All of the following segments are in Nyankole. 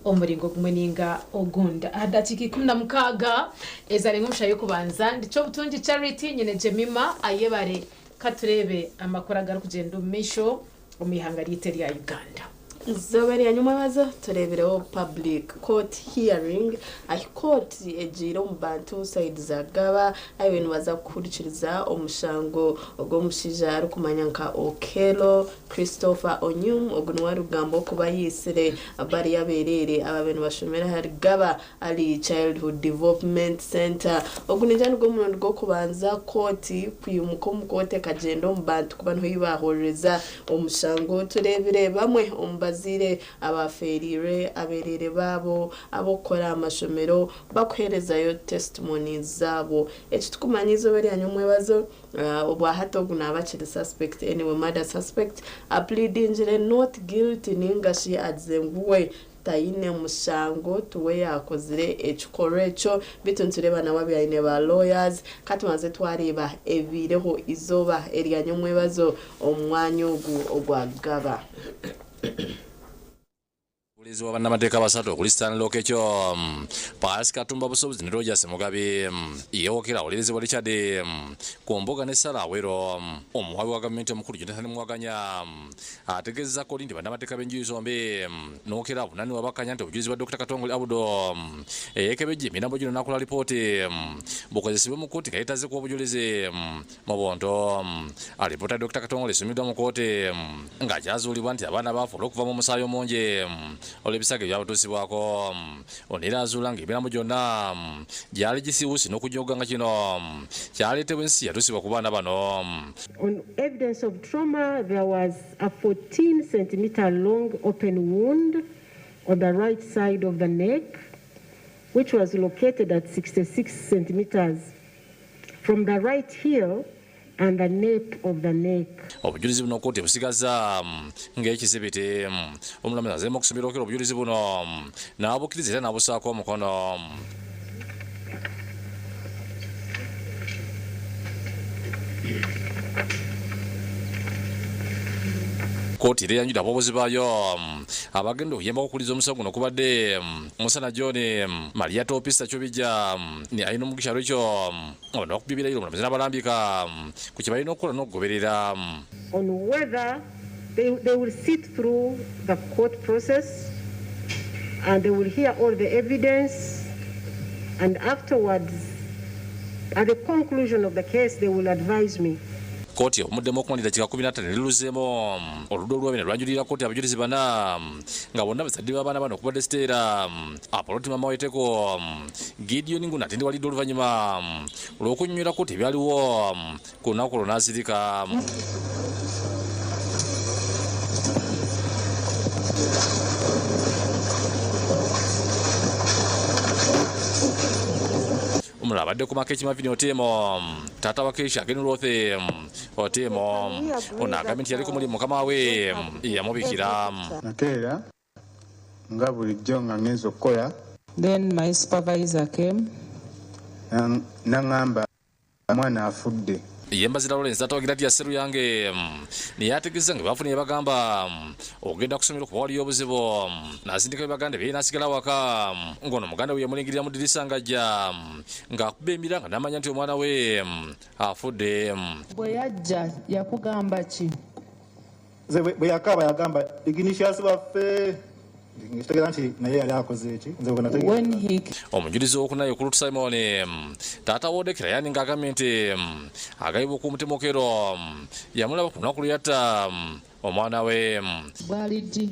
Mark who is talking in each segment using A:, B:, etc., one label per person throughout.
A: Omu muringo gumwe ninga ogundi. Aha dakiika 16 ezarenga omu shaaha y'okubanza, ndi Kyobutungi Charity nyine Jemima Ayebare. Ka tureebe amakuru agarikugyenda omu maisho omu ihanga ryaitu erya Uganda.
B: Eizooba rya nyomwebazo tureebireho public court hearing ahi kooti egiire omu bantu side za Gaba ahi nibaza kuhurikiriza omushango ogw'omushaija arikumanywa nka Okello Christopher Onyum, ogu niwe arikugambwa kuba yaitsire bariya abereere ababaire nibashomera ahari Gaba Early Childhood Development Centre. Ogu ningira nigwo murundi gw'okubanza kooti kwimuka omu kooti ekagyenda omu bantu kuba niho ei baahuririza omushango. Tureebire bamwe omu bazaire abaafeereirwe abereere baabo ab'okukora aha mashomero bakuheerezayo testimonies zaabo. Eki turikumanya eizooba erya nyomwebazo, Obwahati ogu naaba akiri suspect anyway murder suspect apleadingire not guilty ningashi agize ngu we tayine mushango tiwe yakozire ekikorwa ekyo beitu nitureeba nawe abaire ayine ba lawyers katubanze twareeba ebibaireho eizooba erya nyomwebazo omu mwanya ogu ogwa Gaba.
C: Omubuurizi wa bannamateeka basatu okuli Stanley Oketcho, Pius Katumba Busobozi ne Rogers Mugabi yeewokera awolerezebwa Richard Kumboga ne Sarah Awero. Omuwaabi wa gavumenti omukulu Jonathan Muwaganya ategeezezza kkooti nti bannamateeka b'enjuyi zombi n'Okello avunaanibwa bakkaanya nti obujulizi bwa Dokita Katongole Abdo eyeekebejja emirambo gino n'akola lipooti bukozesebwe mu kkooti nga yeetazze kuwa bujulizi Mu buntu, alipoota ya Dokita Katongole esomeddwa mu kkooti nga kyazuulibwa nti abaana baafa olw'okuvamu omusaayi omungi olw'ebisago ebyabatuusibwako. Ono era azuula ng'emirambo gyonna gyali gisiiwuuse n'okujooga nga kino kyaleetebwa ensi eyatuusibwa ku baana bano.
D: On evidence of trauma, there was a 14 centimetre long open wound on the right side of the neck which was located at 66 centimetres From the right heel and the nape of the neck.
C: Obujulizi buno kkooti ebusigazza ng'ekizibiti. Omulamuzi azeemu okusomera Okello obujulizi buno n'abukkiriza era n'abussaako omukono. Kkooti era eyanjudde abawabuzi baayo abagenda okuyambako okuwuliriza omusango guno okubadde Musana John, Maria Topista Kyobijja ne Ainomugisha Rachel nga bano bakubye ebirayiro omulamuzi n'abalambika ku kye balina okukola n'okugoberera.
D: On whether they, they will sit through the court process and they will hear all the evidence and afterwards at the conclusion of the case they will advise me.
C: Kkooti ewummuddemu okumala eddakiika 15 ne luzeemu oludda oluwaabi ne lwanjulira kkooti abajulizi bana nga bonna bazadde b'abaana bano okubadde Stella Apoloti maama wa Eteko, Gideon Nguna atendewalidde oluvannyuma lw'okunnyonnyola kkooti ebyaliwo ku lunaku olwo n'asirika. Omulala abadde ku Makech Marvin Otieno, taata wa Keisha Ken Ruth Otieno. Ono agambye nti yali ku mulimu mukama we yamubikira.
E: Nakeera nga bulijjo nga ngenze okukola.
F: Then my supervisor came.
E: Nangamba omwana afudde.
C: Ye Mbazira Lawrence taata wa Giradia Sseruyange naye ategeezezza nga bwe bafunye ebagamba okugenda ku ssomero kuba waliyo obuzibu n'asindikayo baganda be ye n'asigala awaka ng'ono muganda we yamulingirira mu ddirisa ng'ajja ng'akuba emiranga n'amanya nti omwana we afudde.
F: Bwe yajja yakugamba ki?
G: Nze bwe yakaaba yagamba Ignatius waffe Nkitegeera nti naye yali akoze eki nze bwe nategeera.
F: When he
C: Omujulizi owokuna ye Okurut Simon taata wa Odek Ryan ng'agambye nti agayibwa okumutema Okello yamulaba ku lunaku lwe yatta omwana we.
F: Bwali ddi?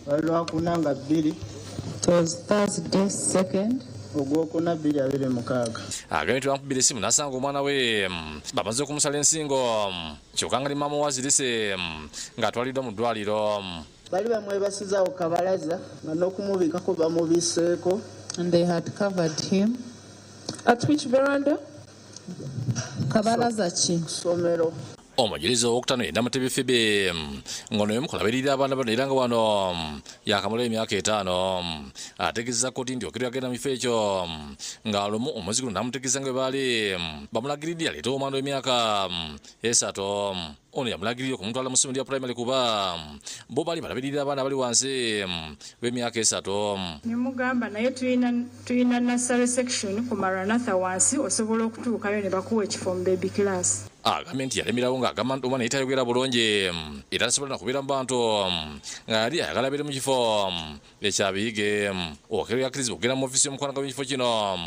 E: Lwali Lwakuna nga bbiri.
F: It was Thursday 2nd.
E: Ogwokuna 2026.
C: Agambye nti bamukubira essimu n'asanga omwana we bamaze okumusala ensingo kyokka nga ne maama we azirise ng'atwaliddwa mu ddwaaliro.
E: Bali bamwebasiza awo kabalaza nga n'okumubikako bamubiseeko.
F: And they had covered him.
H: At which veranda?
F: Kabalaza ki?
E: Ssomero.
C: Omujulizi owokutaano ye Namutebi Phoebe ng'ono y'omu ku balabirira abaana bano era nga wano yaakamalayo emyaka etaano. Ategeezezza kkooti nti Okello yagenda mu kifo ekyo nga lumu omwezi guno n'amutegeeza nga bwe baali bamulagiridde aleete omwana w'emyaka esatu. Ono yamulagirira okumutwala mu ssomero lya pulayimale kuba bo baali balabirira abaana abali wansi w'emyaka esatu.
H: Ne mugamba naye tulina nursery section ku Maranatha wansi osobola okutuukayo ne bakuwa ekifo mu baby class.
C: Agambye nti yalemerawo ng'agamba nti omwana yali tayogera bulungi era tasobola na kubeera mu bantu nga yali ayagala abeere mu kifo ekyabiyige. Okello yakkirizibwa okugenda mu ofiisi y'omukwanaga w'ekifo kino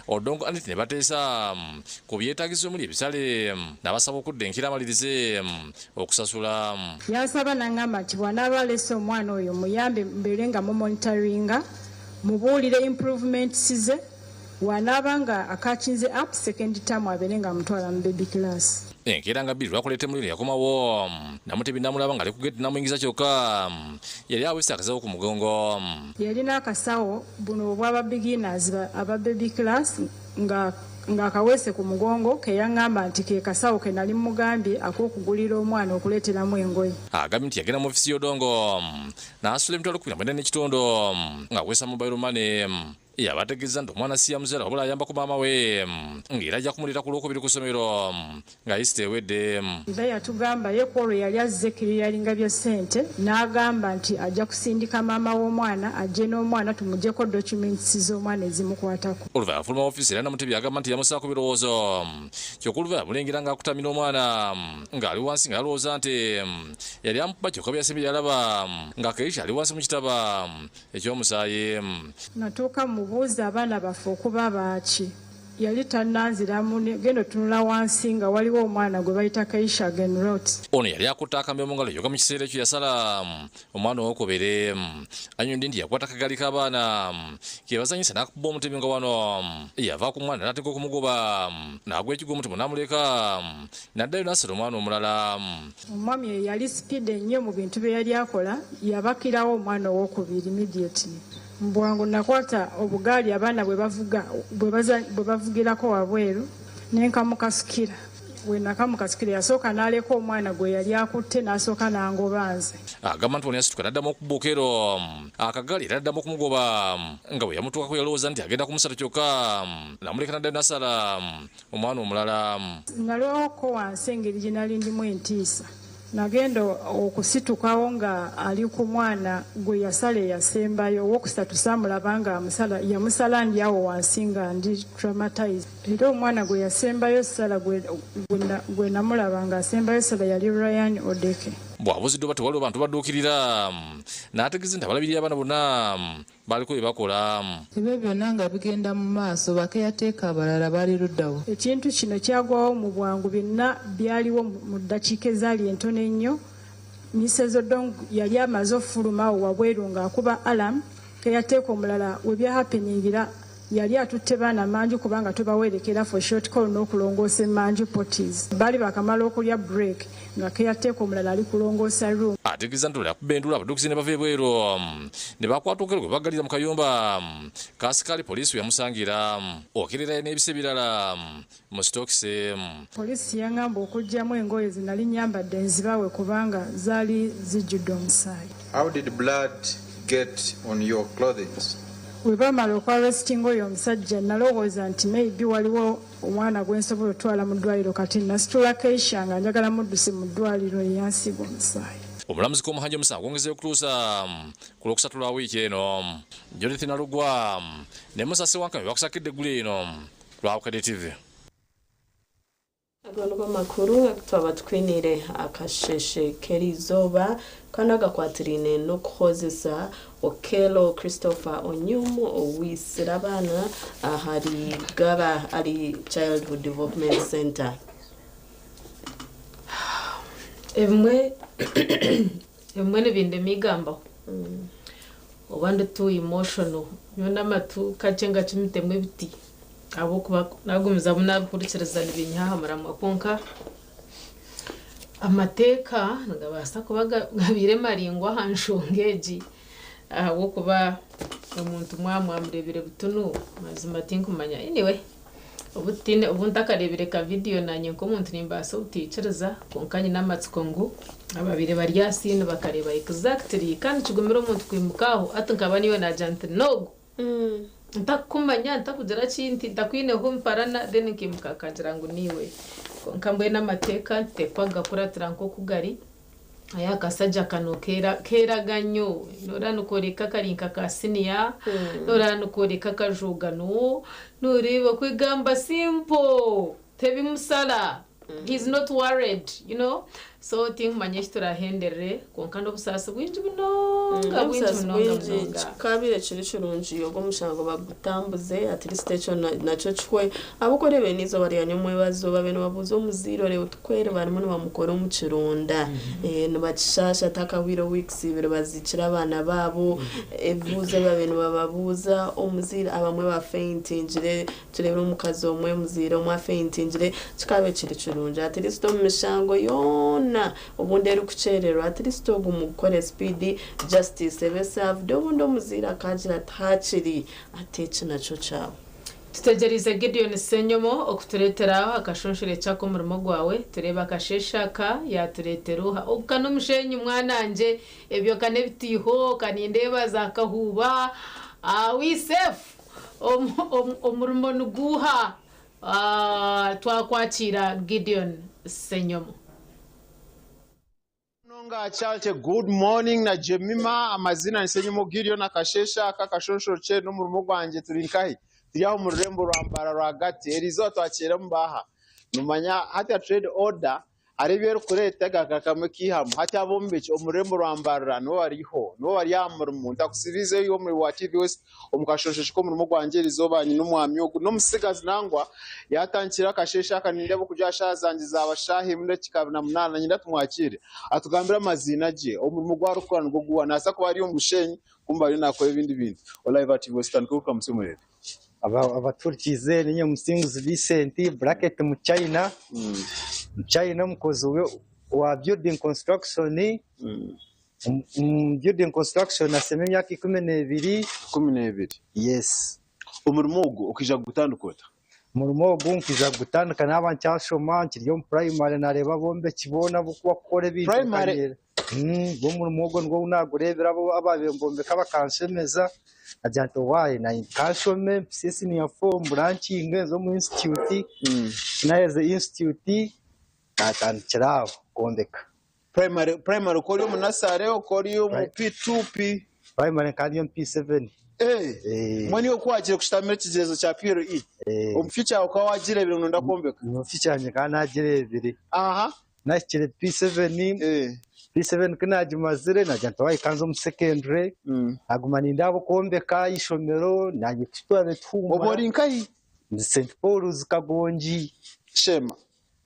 C: Odongo Annet ne bateesa ku byetaagisa omuli ebisale n'abasaba okudda enkera amalirize okusasula.
H: Yansaba n'angamba nti bw'anaaba alese omwana oyo muyambe mbeere nga mumonitoringa, mubuulire improvements ze, bw'anaaba nga akakinze up second term abeere nga amutwala mu baby class.
C: Enkeera nga bbiri lwakola ettemu lino yakomawo Namutebi n'amulaba ng'ali ku geeti n'amuyingiza kyokka yali aweese akasawo ku mugongo.
H: Yalina akasawo buno obw'aba beginners aba baby class ng'akaweese ku mugongo ke yaŋŋamba nti ke kasawo ke nali mugambye ak'okugulira omwana okuleeteramu engoye.
C: Agambye nti yagenda mu ofiisi y'Odongo n'asula emitwalo kkumi na mwenda n'ekitundu ng'akozesa mobile money. Yabategeeza nti omwana si yamuzaala wabula ayambako maama we ng'era ajja kumuleeta ku Lwokubiri ku ssomero nga Easter ewedde.
H: Era yatugamba ye ku olwo yali azze kiriyalinga bya ssente n'agamba nti ajja kusindika maama w'omwana ajje n'omwana tumugyeko documents z'omwana ezimukwatako.
C: Oluvannyuma afuluma ofiisi era Namutebi agamba nti yamusaako birowoozo kyokka oluvannyuma amulengera ng'akutamira omwana ng'ali wansi nga yalowooza nti yali amukuba kyokka bwe yasembye yalaba nga Keisha ali wansi mu kitaba ekyomusaayi.
H: Natuuka mubuuza abaana baffe okuba baaki. Yali tannanziramu genda otunula wansi nga waliwo omwana gwe bayita Keisha Genrot.
C: Ono yali akutte akambe mu ngalo kyokka mu kiseera ekyo yasala omwana owokubiri. Annyonnyodde nti yakwata akagaali k'abaana ke bazannyisa n'akuba omutemi nga wano yava ku mwana n'atega okumugoba n'agwa ekigwo omutemu n'amuleka n'addayo n'asala omwana omulala.
H: Omwami oyo yali speed ennyo mu bintu bye yali akola, yabakirawo omwana owokubiri immediately. Mbwangu nakwata obugaali abaana bwe bavuga, bwe bavugirako wabweru ne nkamukasukira. Bwe nakamukasukira yasooka n'aleka omwana gwe yali akutte n'asooka n'angoba nze.
C: Agamba nti ono yasituka n'addamu okuba Okello akagaali era n'addamu okumugoba nga bwe yamutuukako yalowooza nti agenda kumusala kyokka n'amuleka n'addayo n'asala omwana omulala.
H: Nalwawoko wansi engeri gye nali ndimu entiisa. Nagenda okusitukawo nga ali ku mwana gwe yasala eyasembayo owokusatu saamulaba nga amusala, yamusala ndi awo wansi nga ndi traumatized. Era omwana gwe yasembayo sala gwe namulaba ng'asembayo sala yali Ryan Odeke.
C: Bw'abuuziddwa oba tewaliwo bantu badduukirira n'ategeeza nti abalabirira abaana bonna baliko bye bakola.
F: Ebyo byonna nga bigenda mu maaso bakeyateeka abalala bali luddawo.
H: Ekintu kino kyagwawo mu bwangu byonna byaliwo mu ddakiika ezaali entono ennyo. Mrs Odong yali amaze ofuluma awo wabweru ng'akuba alarm, keyateeka omulala we byahappeningira yali atutte baana manju kubanga tubawerekera for short call n'okulongoosa emmanju potties. Baali bakamala okulya break nga keyateeka omulala ali kulongoosa room.
C: Ategeeza nti yakuba enduulu abaduukizi ne bava ebweru ne bakwata Okello gwe baggalira mu kayumba k'asikaali poliisi we yamusangira. Okello era n'ebisa ebirala mu sitookisi.
H: Poliisi yaŋŋamba okuggyamu engoye ze nali nnyambadde nzibawe kubanga zaali zijjudde omusaayi.
I: How did blood get on your clothing?
H: Bwe baamala okwaresitinga oyo omusajja nalowooza nti maybe waliwo omwana gwe nsobola otwala mu ddwaliro kati nasitula Keisha nga njagala mudduse mu ddwaliro eyansiiga omusaayi.
C: Omulamuzi Komuhangi omusango gwongezeeyo okutuusa ku Lwokusatu lwa wiiki eno. Judith Nalugwa ne Musa Ssewankame bakusakidde eggulu eno lwa Bukedde TV.
B: Ago nigo makuru twaba tukwiniire akasheshe k'erizooba kandi agakwatiraine n'okuhozesa Okello Christopher Onyum owisire abaana ahari Gaba ari Childhood Development Center.
A: Ebimwe nibindema igambaho oba ndi too emotional nyowe n'amatu kakye ngakimitemu ebiti ahabw'okuba nagumizamu nabihurikiriza nibinyihahamuramwa kwonka amateeka nigabaasa kuba gabaire maringwa aha nshonga egi ahabw'okuba omuntu mwamwamureebire butunu mazima tinkumanya. Anyway, Obu tutaine obu ntakareebire ka vidiyo naanye nk'omuntu nimbaasa obutaikiriza kwonka nyine amatsiko ngu ababaire bari aha siini bakareeba exactly ka nikigumira omuntu kwimuka aho hati nkaba niiwe naagira nti n'ogu ntakukumanya ntakugira ki nti ntakwineho mparana then nkaimuka nkagira ngu niiwe kwonka mbwenu amateeka nituteekwa kugakuratira nk'oku gari. Aye akasajja kano keraga nnyo, noreeba nikoreka kari nka ka siniya, noreeba nikoreka akajugano, noreeba kwegamba simple tebimusara, he is not worried you know, so tinkumanya eki turahenderere kwonka n'obusaasi bwingi munonga bwingi
B: N'obusaasi
A: munonga
B: bwingi
A: munonga.
B: kikabaire kiri kirungi ogwo omushango bagutambuze at least ekyo nakyo kihwe ahabw'okuba oreebire n'eizooba rya nyomwebazo babaire nibabuuza omuzaire oreeba Kweri barimu nibamukora omu kironda nibakishaasha takahwire weeks ibiri baziikire abaana baabo ebibuuzo ebi babaire nibababuuza omuzaire abamwe ba faintingire tureebire omukazi omwe omuzaire omwe afeintingire kikaaba kiri kirungi at least omu mishango yoona obundi erikukyererwa at least ogu mugukore speed justice ebe served obundi omuzaire akaagira ati haakiri ati eki nakyo kyaba.
A: Tutegyereize Gideon Ssenyomo okutureetera akashonshorekye ak'omurimo gwawe tureebe akasheeshe aka yaatureetera oha. Ogu ka n'omushenyi mwanangye, ebyo ka n'ebitiiho, ka nindeeba za kahuuba, we safe, omurimo niguuha? Twakwakiira Gideon Ssenyomo.
J: Munonga Charity good morning na Jemima amazina ni Ssenyomo Gideon akasheshe aka akashonshorokye n'omurimo gwangye turi nkahi turi aha omu rurembo rwa Mbarara rwagati erizooba twakyeremu baaha nomanya hati ya trade order hariho ebi erikureeta gakamwe kiihamu hati abombeki omu rurembo rwa Mbarara nibo bariho nibo bari aha murimo ntakusibiizeyo iwe omuri wa TV West Omu kashonshoki k'omurimo gwangye erizooba nyine omwami ogu n'omutsigazi nangwa yaatandikire akasheeshe aka nindeeba okugira aha shaaha zangye zaaba shaaha emwe n'edakiika abiri na munaana niinyenda tumwakiire atugambire amaziina gye, omurimo ogu arikukora nigwo guuha. Naabaasa kuba ari omu mushenyi kumbe ariyo naakora ebindi bintu. Olive TV West tandika orikuramutsa omureebi.
K: Abatuhurikiize niinye Musinguzi Vincent bracket Muchina, Muchina omukozi wa building construction. Omu building construction nasema emyaka 12.
J: 12.
K: Yes.
J: Omurimo ogu okaija kugutandika ota?
K: Omurimo ogu nkaija kugutandika naaba nkyashoma nkiri omu primary nareeba abombeki boona oku bakukora ebintu
J: Primary?
K: bikanyerera. Ogwo omurimo ogwo nigwo ogu naagureebire abo abaabaire nibombeka bakanshemeza nagira nti owaaye naanye kanshome mpitsye senior four mburankinge nze omu institute, ku naaherize institute naatandikira aho kwombeka.
J: Primary primary okaba ori omu nasare okaba ori omu P2 P.
K: Primary nkaba ndi omu P7.
J: Eh, mbwenu iwe ku waagire kushutamira ekigyezo kya PLE, omu future yaawe okaba waagireebire ngu noyenda kwombeka?
K: Omu future yangye nkaba naagireebire.
J: Aha.
K: Nahikire P7, P7 ku naagimazire naagira nti wayi kanze omu secondary, naaguma nindeeba okwombeka eishomero naanye ku twabaire tuhuumura.
J: Obu ori nkahi?
K: Ndi St Paul's Kagongi.
J: Sheema.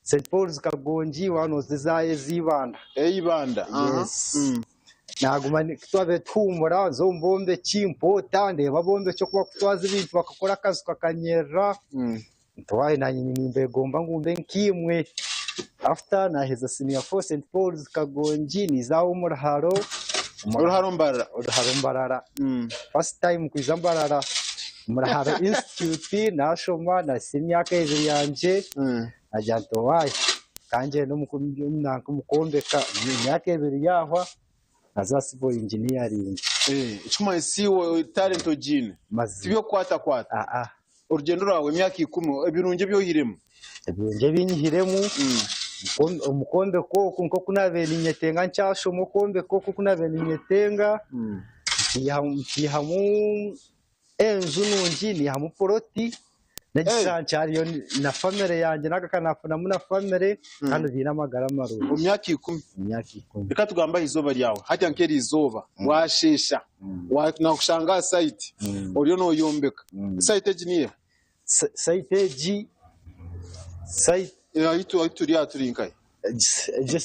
K: St Paul's Kagongi waaba nooza eza eza Ibanda.
J: Eya Ibanda, aha.
K: Yes. Naaguma ni- ku twabaire tuhuumura nza omu bombeki mpoota ndeeba abombeki oku bakutwaza ebintu bakakora akaju kakanyerera. Nti waayi naanye nimbegomba ngu mbe nkaimwe. After naaheza senior four St Paul's Kagongi niiza aho omu Ruharo.
J: Oruharo Mbarara.
K: Oruharo Mbarara. First time kwija Mbarara. Omu Ruharo Institute naashoma naahitsya emyaka ebiri yangye. Naagira nti owaaye ka ngyende nanka omu kwombeka emyaka ebiri yaahwa naaza aha civil engineering.
J: Ekikumanyisa iwe talent ogiine
K: Mazima.
J: tiby'okukwatakwata. Orugyendo rwawe emyaka ikumi ebirungi ebi oihiremu?
K: Ebirungi ebi nyihiremu omu kwombeka oku nk'oku naabaire ninyetenga nkyashoma okwombeka oku oku naabaire ninyetenga nkiihamu enju nungi naihamu poloti n'ekishusha nkyariyo na famire yangye n'aka nafunamu na famire kandi baine amagara marungi.
J: Omu myaka ikumi?
K: Omu myaka ikumi.
J: Reka tugambe aha izooba ryawe hati nk'eri izooba waasheesha nakushanga aha sayiti oriyo nooyombeka. Sayiti egi niiha?
K: Sayiti egi
J: Ahu turi aha turi nkahi?
K: Egi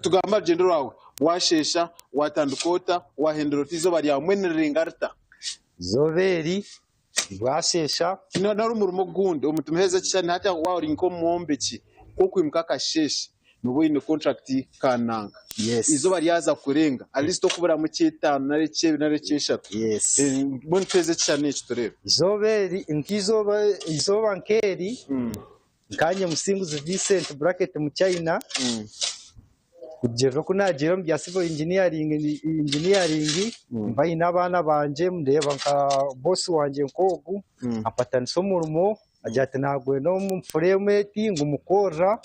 J: Tugambe aha rugyendo rwawe, waasheesha, waatandika ota, waahendera ota eizooba ryawe mbwenu nirirenga rita?
K: Eizooba eri bwasheesha.
J: Nari omurimo ogundi, omu tumuheereze ekishushani hati waaba ori nk'omwombeki, ku okwimuka akasheeshe. Nooba oine contract kananka.
K: Yes.
J: Izooba ryaza kurenga at least tokuburamu eky'etaano nari eky'ebiri nari eky'eshatu.
K: Yes.
J: Mbwenu tuheeze ekishushani eki tureebe.
K: Izooba eri nk'izooba izooba nk'eri nkanye Musinguzi Vincent bracket Muchina kurugiirira oku naagiire omu bya civil engineering engineering mba nyine abaana bangye ndeeba nka boss wangye nk'ogu ampatanisa omurimo agira ati naagwenda omu fureemu eti ngumukorera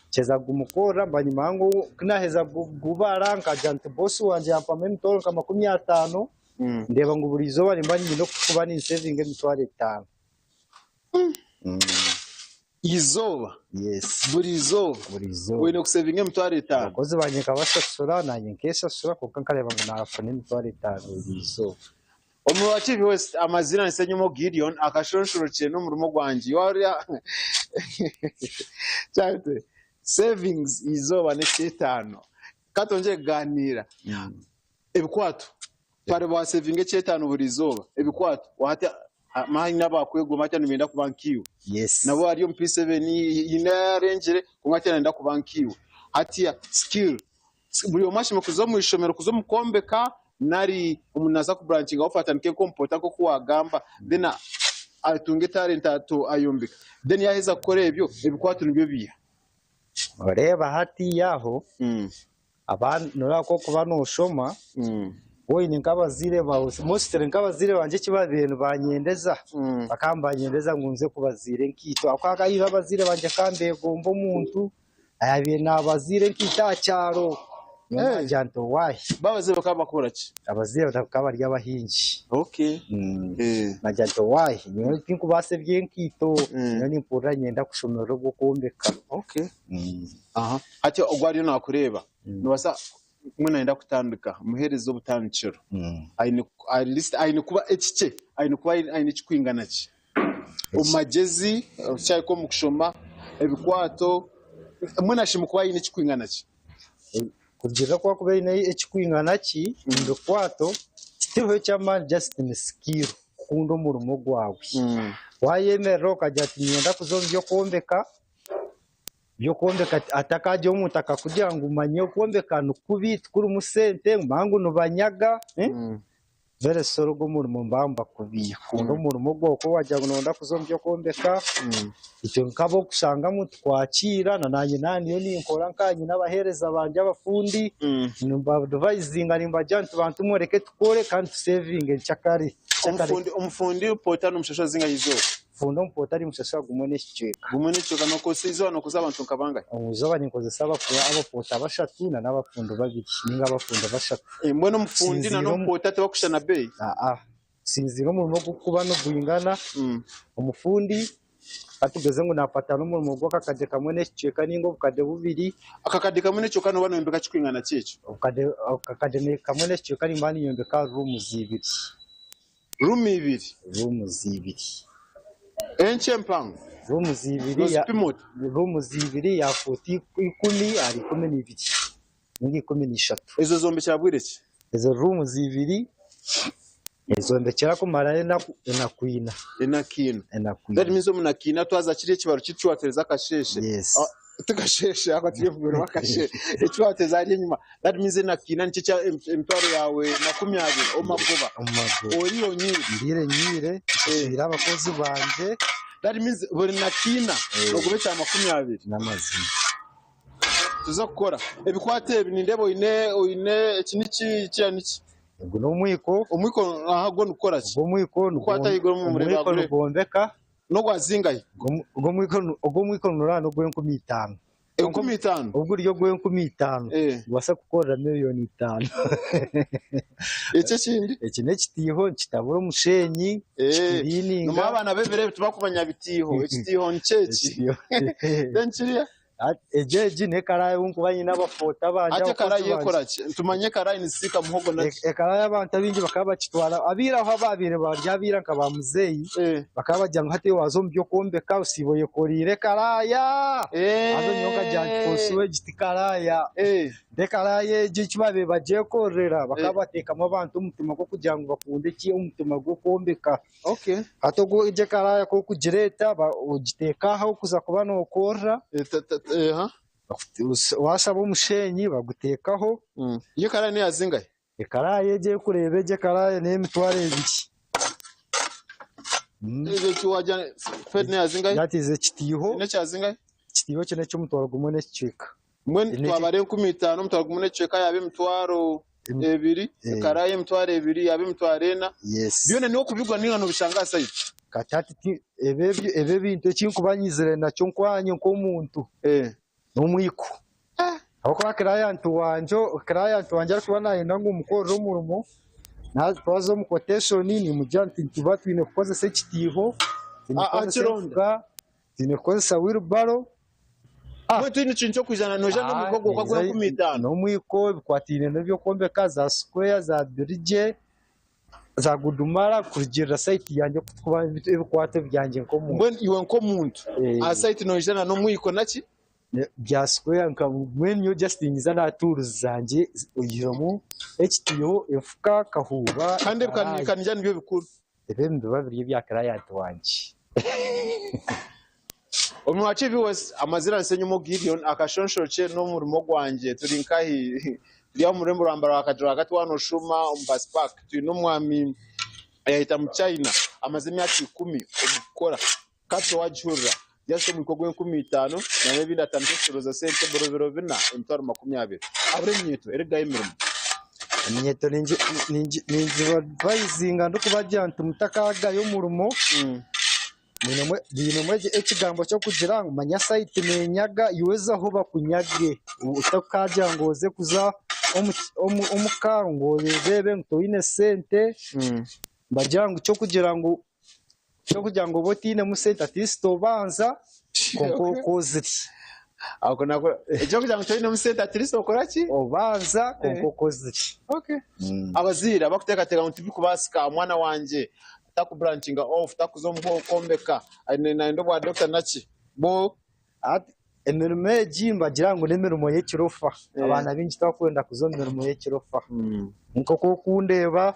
K: nkyeza kugumukorera bwanyima ngu ku naaheza kugubara nkagira nti boss wangye yampamu emitwaro nka 50, ndeeba ngu buri izooba nimba nyine kuba ninsevinga emitwaro etaano.
J: Izooba?
K: Yes.
J: Buri izooba?
K: Buri izooba.
J: Oine kusevinga emitwaro etaano?
K: Abakozi bangye nkabashashura, naanye nkeshashura kwonka nkareeba ngu naafuna emitwaro etaano buri izooba.
J: Omu wa TV West, amazina ni Ssenyimo Gideon, akashonshorokye n'omurimo gwangye. Warya Charity, savings izooba n'ekyetaano. Ka twongyere kugaaniira. Ebikwato, twareeba wasevinga ekyetaano buri izooba, ebikwato hati haine abakwegomba hati nibenda kuba nkaiwe.
K: Yes.
J: Nabo ari omu P7 haine arengire kwonka hati nayenda kuba nkaiwe. Hatiya skill, buri omwe ashemereire kuza omu ishomero kuza omu kwombeka nari omuntu naaza kuburankinga off atandike nk'omupota nk'oku waagamba then atunge etalenta ayombeka then yaaheza kukora ebyo ebikwato nibyo biiha.
K: Oreeba hatiiya aho, Noreeba ku orikuba noshoma woine nk'abazaire baawe, mostly nk'abazaire bangye eki baabaire nibanyendeza, bakaba nibanyendeza ngu nze kubaziira enkaito ahabw'okuba hariho abazaire bangye bakaba nibegomba omuntu ayaabaire naabaziira enkaito aha kyaro, nyowe naagira nti owaahe.
J: Bo abazaire bakaba nibakora ki?
K: Abazaire bakaba bari abahingi.
J: Okay.
K: Naagira nti owaahe, nyowe tinkubaasa eby'enkaito, nyowe nimpurira niinyenda kushomerera ogw'okwombeka.
J: Okay. Aha. Hati ogwo ariyo naakureeba, noobaasa mbwenu nayenda kutandika, muheereze obutandikiro. Aine at least aine kuba ekikye, aine kuba aine ekikwingana ki? Omu magyezi, kyahika omu kushoma, ebikwato, mbwenu ashemereire kuba aine ekikwingana ki?
K: Kurugiirira oku arikuba aine ekikwingana ki omu bikwato, titiriho eky'amaani just ni skill, kukunda omurimo gwawe. Waayemerera okagira oti niinyenda kuza omu by'okwombeka, Eby'okwombeka hatakagira omuntu akakugira ngu manya okwombeka nikubi tikurimu sente manya ngu nibanyaga very sorry ogwo omurimo nibaba nibakubiiha. Kunda omurimo gwawe ku wagira ngu noyenda kuza omu by'okwombeka itwe nk'abokushangamu nitwakiira na nanye naaba ndiyo ninkora nka nyine abaheereza bangye abafundi nimba-advisinga nimbagira nti bantu mwe mureke tukore kandi tusevinge nkyakare.
J: Omufundi pota nomushashura zingahi eizooba?
K: Fundi omupoota ari mushashura gumwe n'ekicweka.
J: Gumwe n'ekicweka. Nokozesa eizooba nokozesa abantu nka bangahi?
K: Omu izooba ninkozesa abapoota bashatu na n'abafundi babiri ninga abafundi bashatu.
J: Mbwenu omufundi na n'omupoota tibakushushana beeyi?
K: Aa. Kusinziira omurimo ogurikuba nigwingana, omufundi ka tugeze ngu nakwata n'omurimo gw'akakade kamwe n'ekicweka ninga obukade bubiri.
J: Akakade kamwe n'ekicweka nooba noyombeka kikwingana ki ekyo?
K: Akakade kamwe n'ekicweka nimba ninyombeka rooms ibiri.
J: Ruumu ibiri.
K: Rooms ibiri.
J: Enkye empango.
K: Rooms ibiri.
J: Nozipima ota?
K: Rooms ibiri ya fuuti ikumi ahari 12 ninga 13.
J: Ezo ozombekyera bwire ki?
K: Ezo rooms ibiri ezombekyera kumara enaku enaku ina.
J: Enaku ina.
K: Enaku
J: That
K: ina.
J: means omu naku ina twaza kiriya ekibaro kyaitu ekiwatereza akasheeshe.
K: Yes.
J: Ti kasheeshe ahabw'okuba turi omu bwakasheeshe. Eki wateeza hariya enyima. That means enaku ina nikyo ekya emitwaro yaawe 20 omu magoba.
K: Omu magoba.
J: Oriire onywire.
K: Ndiire nywire, nshashwire abakozi bangye.
J: That means buri naku ina nogoba ekya 20.
K: N'amazima.
J: Tuze kukora. Ebikwato ebi nindeeba oine oine eki niki kiriya niki?
K: Ogu n'omwiko.
J: Omwiko aha gwo nigukora ki?
K: Ogu omwiko
J: Kwata ahaiguru omu mureba
K: omwiko
J: gure.
K: nigwombeka.
J: N'ogwa zingahi?
K: Ogu omwiko nuraba n'ogw'enkumi itaano.
J: 5000?
K: Ogu guri ogw'enkumi itaano. Nigubaasa kukukorera miriyoni 5.
J: Eki ekindi?
K: Eki n'ekitiiho nikitabura omusheenyi, kikiriininga.
J: Nimwo abaana b'ebiro ebi tibakumanya bitiiho. Ekitiiho nikyo eki. Then kiriya?
K: Egyo egi n'ekaraaya obu nkuba nyine abafoota bangye
J: Hati
K: abakozi
J: ekaraaya
K: bangye.
J: ekora ki? Tumanye ekaraaya nizisiika muhogo na ki?
K: Ekaraaya abantu abaingi bakaba bakitwara abaira aho abaabaire bari abaira nka ba muzeeyi bakaba bagira ngu hati waaza omu by'okwombeka osiiba oyekoreire ekaraaya. Haza nyowe nkagira nti for sure egi ti karaaya. Ekaraaya egi eki baabaire bagyekorera bakaba bateekamu abantu omutima gw'okugira ngu bakunde ki omutima gw'okwombeka.
J: Okay.
K: Hati ogu egyo ekaraaya ku orikugireeta ogiteeka ahu orikuza kuba nookorera. Waashaba omushenyi baguteekaho.
J: Iyo ekaraaya neya zingahi?
K: Ekaraaya egyo erikureeba egyo ekaraaya ney'emitwaro ebiri. Yatiize ekitiiho. Ekitiiho eki n'eky'omutwaro gumwe n'ekicweka.
J: Mbwenu twabara 5000, omutwaro gumwe n'ekicweka yaaba 20,000, ekaraaya 20,000 yaaba 40,000. Byona niiwe okubigura nainga noobishanga aha sayiti?
K: Kati hati ebi ebintu eki nkuba nyizire nakyo nkwanye nk'omuntu n'omwiko. Ahabw'okuba kiraayanti wangye kiraayanti wangye arikuba naayenda ngu mukorere omurimo, twaza omu koteshoni nimugira nti nituba twine kukozesa ekitiiho, twine kukozesa enfuka, twine kukozesa wiribaro.
J: Mbwenu tihaine kintu ky'okwija noija n'omwiko gwonka gw'enkumu itaano?
K: N'omwiko ebikwataine n'eby'okwombeka za sikweya, za birigye, za gudumara kurugiirira sayiti yangye oku turikuba ebikwato byangye nk'omuntu.
J: Mbwenu iwe nk'omuntu aha sayiti noija n'omwiko naki?
K: Bya sikweya nka mbwenu nyowe just ninyiza na tuuruzi zangye oihiremu ekitiiho, enfuka, kahuuba,
J: Kandi
K: ekaraaya.
J: Kandi nibyo bikuru.
K: Ebyo nibiba biri ebya kiraayanti wangye.
J: Omu wa TV West, amazina ni Ssenyumo Gideon, akashonshorokye n'omurimo gwangye turi nkahi? Turi aha omu rurembo rwa Mbarara rwagati waaba noshuuma omu Bus Park. Twine omwami ayahita mu China amaze emyaka 10 omu kukora. Capital wagihurira, just omwiko gw'enkumu itaano na n'ebindi atandike kushorooza sente buri biro bina 20,000. Abura eminyeeto erikugayo emirimo.
K: Eminyeeto ningibaadvayizinga ndikubagira nti mutakagayo omurimo, bainemu ekigambo ky'okugira ngu manya sayiti nenyaga iwe zaho bakunyage, otakagira ngu oze kuza omuka ngu oreebe ngu toine sente, nibagira ngu ky'okugira ngu obe otainemu sente at least obanza kwonka okozire.
J: Eky'okugira ngu toinemu sente at least okora ki?
K: Obanza kwonka okozire.
J: Abazaire abarikuteekateeka ngu tibikubaasika omwana wangye takuburankinga off, takuza omu kwombeka, nayenda obwa dokita naki, bo?
K: Emirimo egi nibagira ngu n'emirimo y'ekirofa. Abaana baingi tibarikwenda kuza omu mirimo y'ekirofa. Nk'oku orikundeeba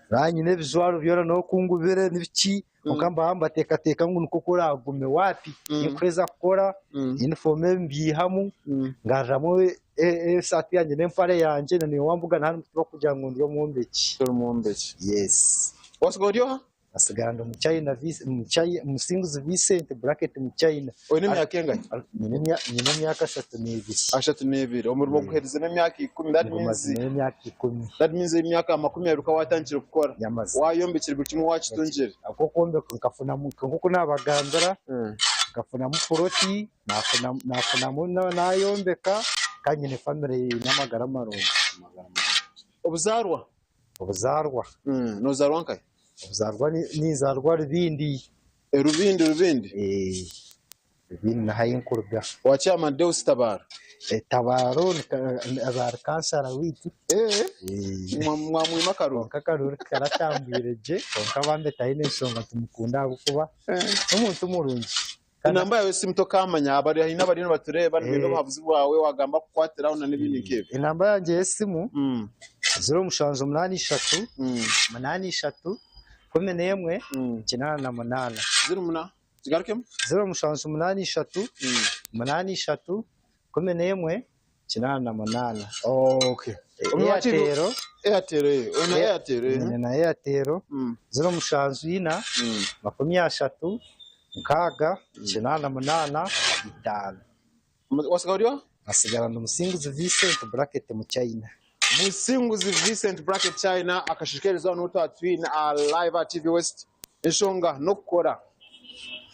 K: nanye ebijwaro byona n'oku ngubire n'ebiki, kwonka nibaba nibateekateeka ngu nikwo kuraagume waapi ninkuheza kukora, yunifoomu ebi mbiihamu, ngaruramu esaati yangye n'empare yangye na wambuga na hanu tibarikugira ngu ndi omwombeki.
J: Ori omwombeki.
K: Yes.
J: Wasigara ori oha?
K: Asigara ndi Muchina, Musinguzi Vincent bracket Muchina.
J: Oine emyaka engahi?
K: Nyine emyaka 32.
J: 32. Omurimo oguherizemu emyaka 10. That means
K: Ngumazemu emyaka 10.
J: That means emyaka 20 ukaba watandikire kukora.
K: Yamaze.
J: Wayombekire buri kimwe wakitungire.
K: Ahabw'okwombeka nkafunamu nk'oku naabagambira, nkafunamu puroti, naafunamu naayombeka kandi nyine famire eine amagara marungi.
J: Obuzaarwa?
K: Obuzaarwa.
J: Nozaarwa nkahi?
K: Obuzaarwa ninzaarwa Rubindi.
J: Rubindi, Rubindi?
K: Rubindi niho ahu nkuruga.
J: Wa Chairman Deus Tabaro?
K: Tabaro aba ari kansara waitu.
J: Mwamwima akaruru?
K: Kwonka akaruru karatambwire gye, kwonka bambe taine enshonga tumukunda ahabw'okuba n'omuntu murungi.
J: Enamba yawe esimu tokamanya, abari haine abariyo nibatureeba nibenda obuhabuzi bwawe wagamba kukwatiraho na n'ebindi nk'ebyo.
K: Enamba yangye y'esimu 0783 83 11 88.
J: Zero muna zigarukemu.
K: 0783 83 11 88.
J: Okay.
K: Airtel.
J: Airtel, na Airtel.
K: Nyine na Airtel 074 30 60 88 5.
J: Wasigara ori oha?
K: Asigara ndi Musinguzi Vincent bracket Muchina.
J: Musinguzi Vincent bracket China akashishikarizwa n'otwatwine aha Live at TV West. Enshonga n'okukora.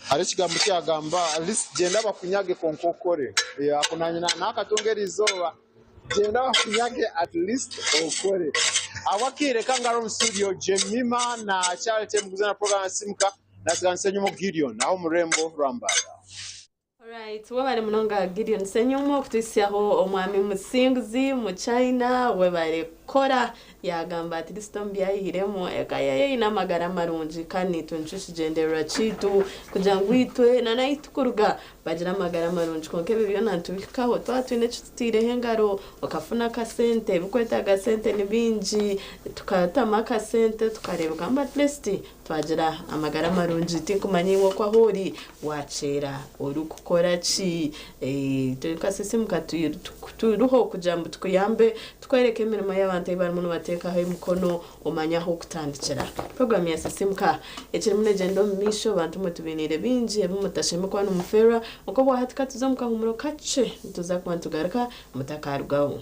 J: Hariho ekigambo kyagamba at least gyenda bakunyage kwonka okore. Ako nanye nakatunga erizooba. Gyenda bakunyage at least okore. Abwakire kangaro omu studio Jemima na Charity Muguza na program Simuka na Nsenyumo Gideon aho mu rurembo rwa Mbarara.
B: Alright, webale munonga Gideon Senyumo okutuhisyaho omwami Musinguzi mu China, webale. kukora. Yaagamba ati lisiti omu bi aihiremu eka ye eine amagara marungi kandi naitwe nikyo kigyendererwa kyaitu kugira ngu itwe na n'ahu turikuruga bagire amagara marungi. Kwonka ebyo byona nitubihikaho twaba twine eki tutaireho engaro, okafuna akasente, ebirikwetaaga sente ni bingi, tukatamu akasente tukareebeka ngu at least Twagira amagara marungi tinkumanya iwe oku ahu ori wakyeera orikukora ki? Itwe nka Sisimuka turiho kugira ngu tukuyambe tukwereke emirimo y'abantu ei barimu nibateekaho emikono omanye ah'okutandikira. Puroguraamu ya Sisimuka ekirimu negyenda omu maisho bantu mwe tubainiire bingi ebi mutashemereire kuba nimufeerwa nk'obwahati katuze omu kahuumuro kakye nituza kuba nitugaruka mutakarugaho.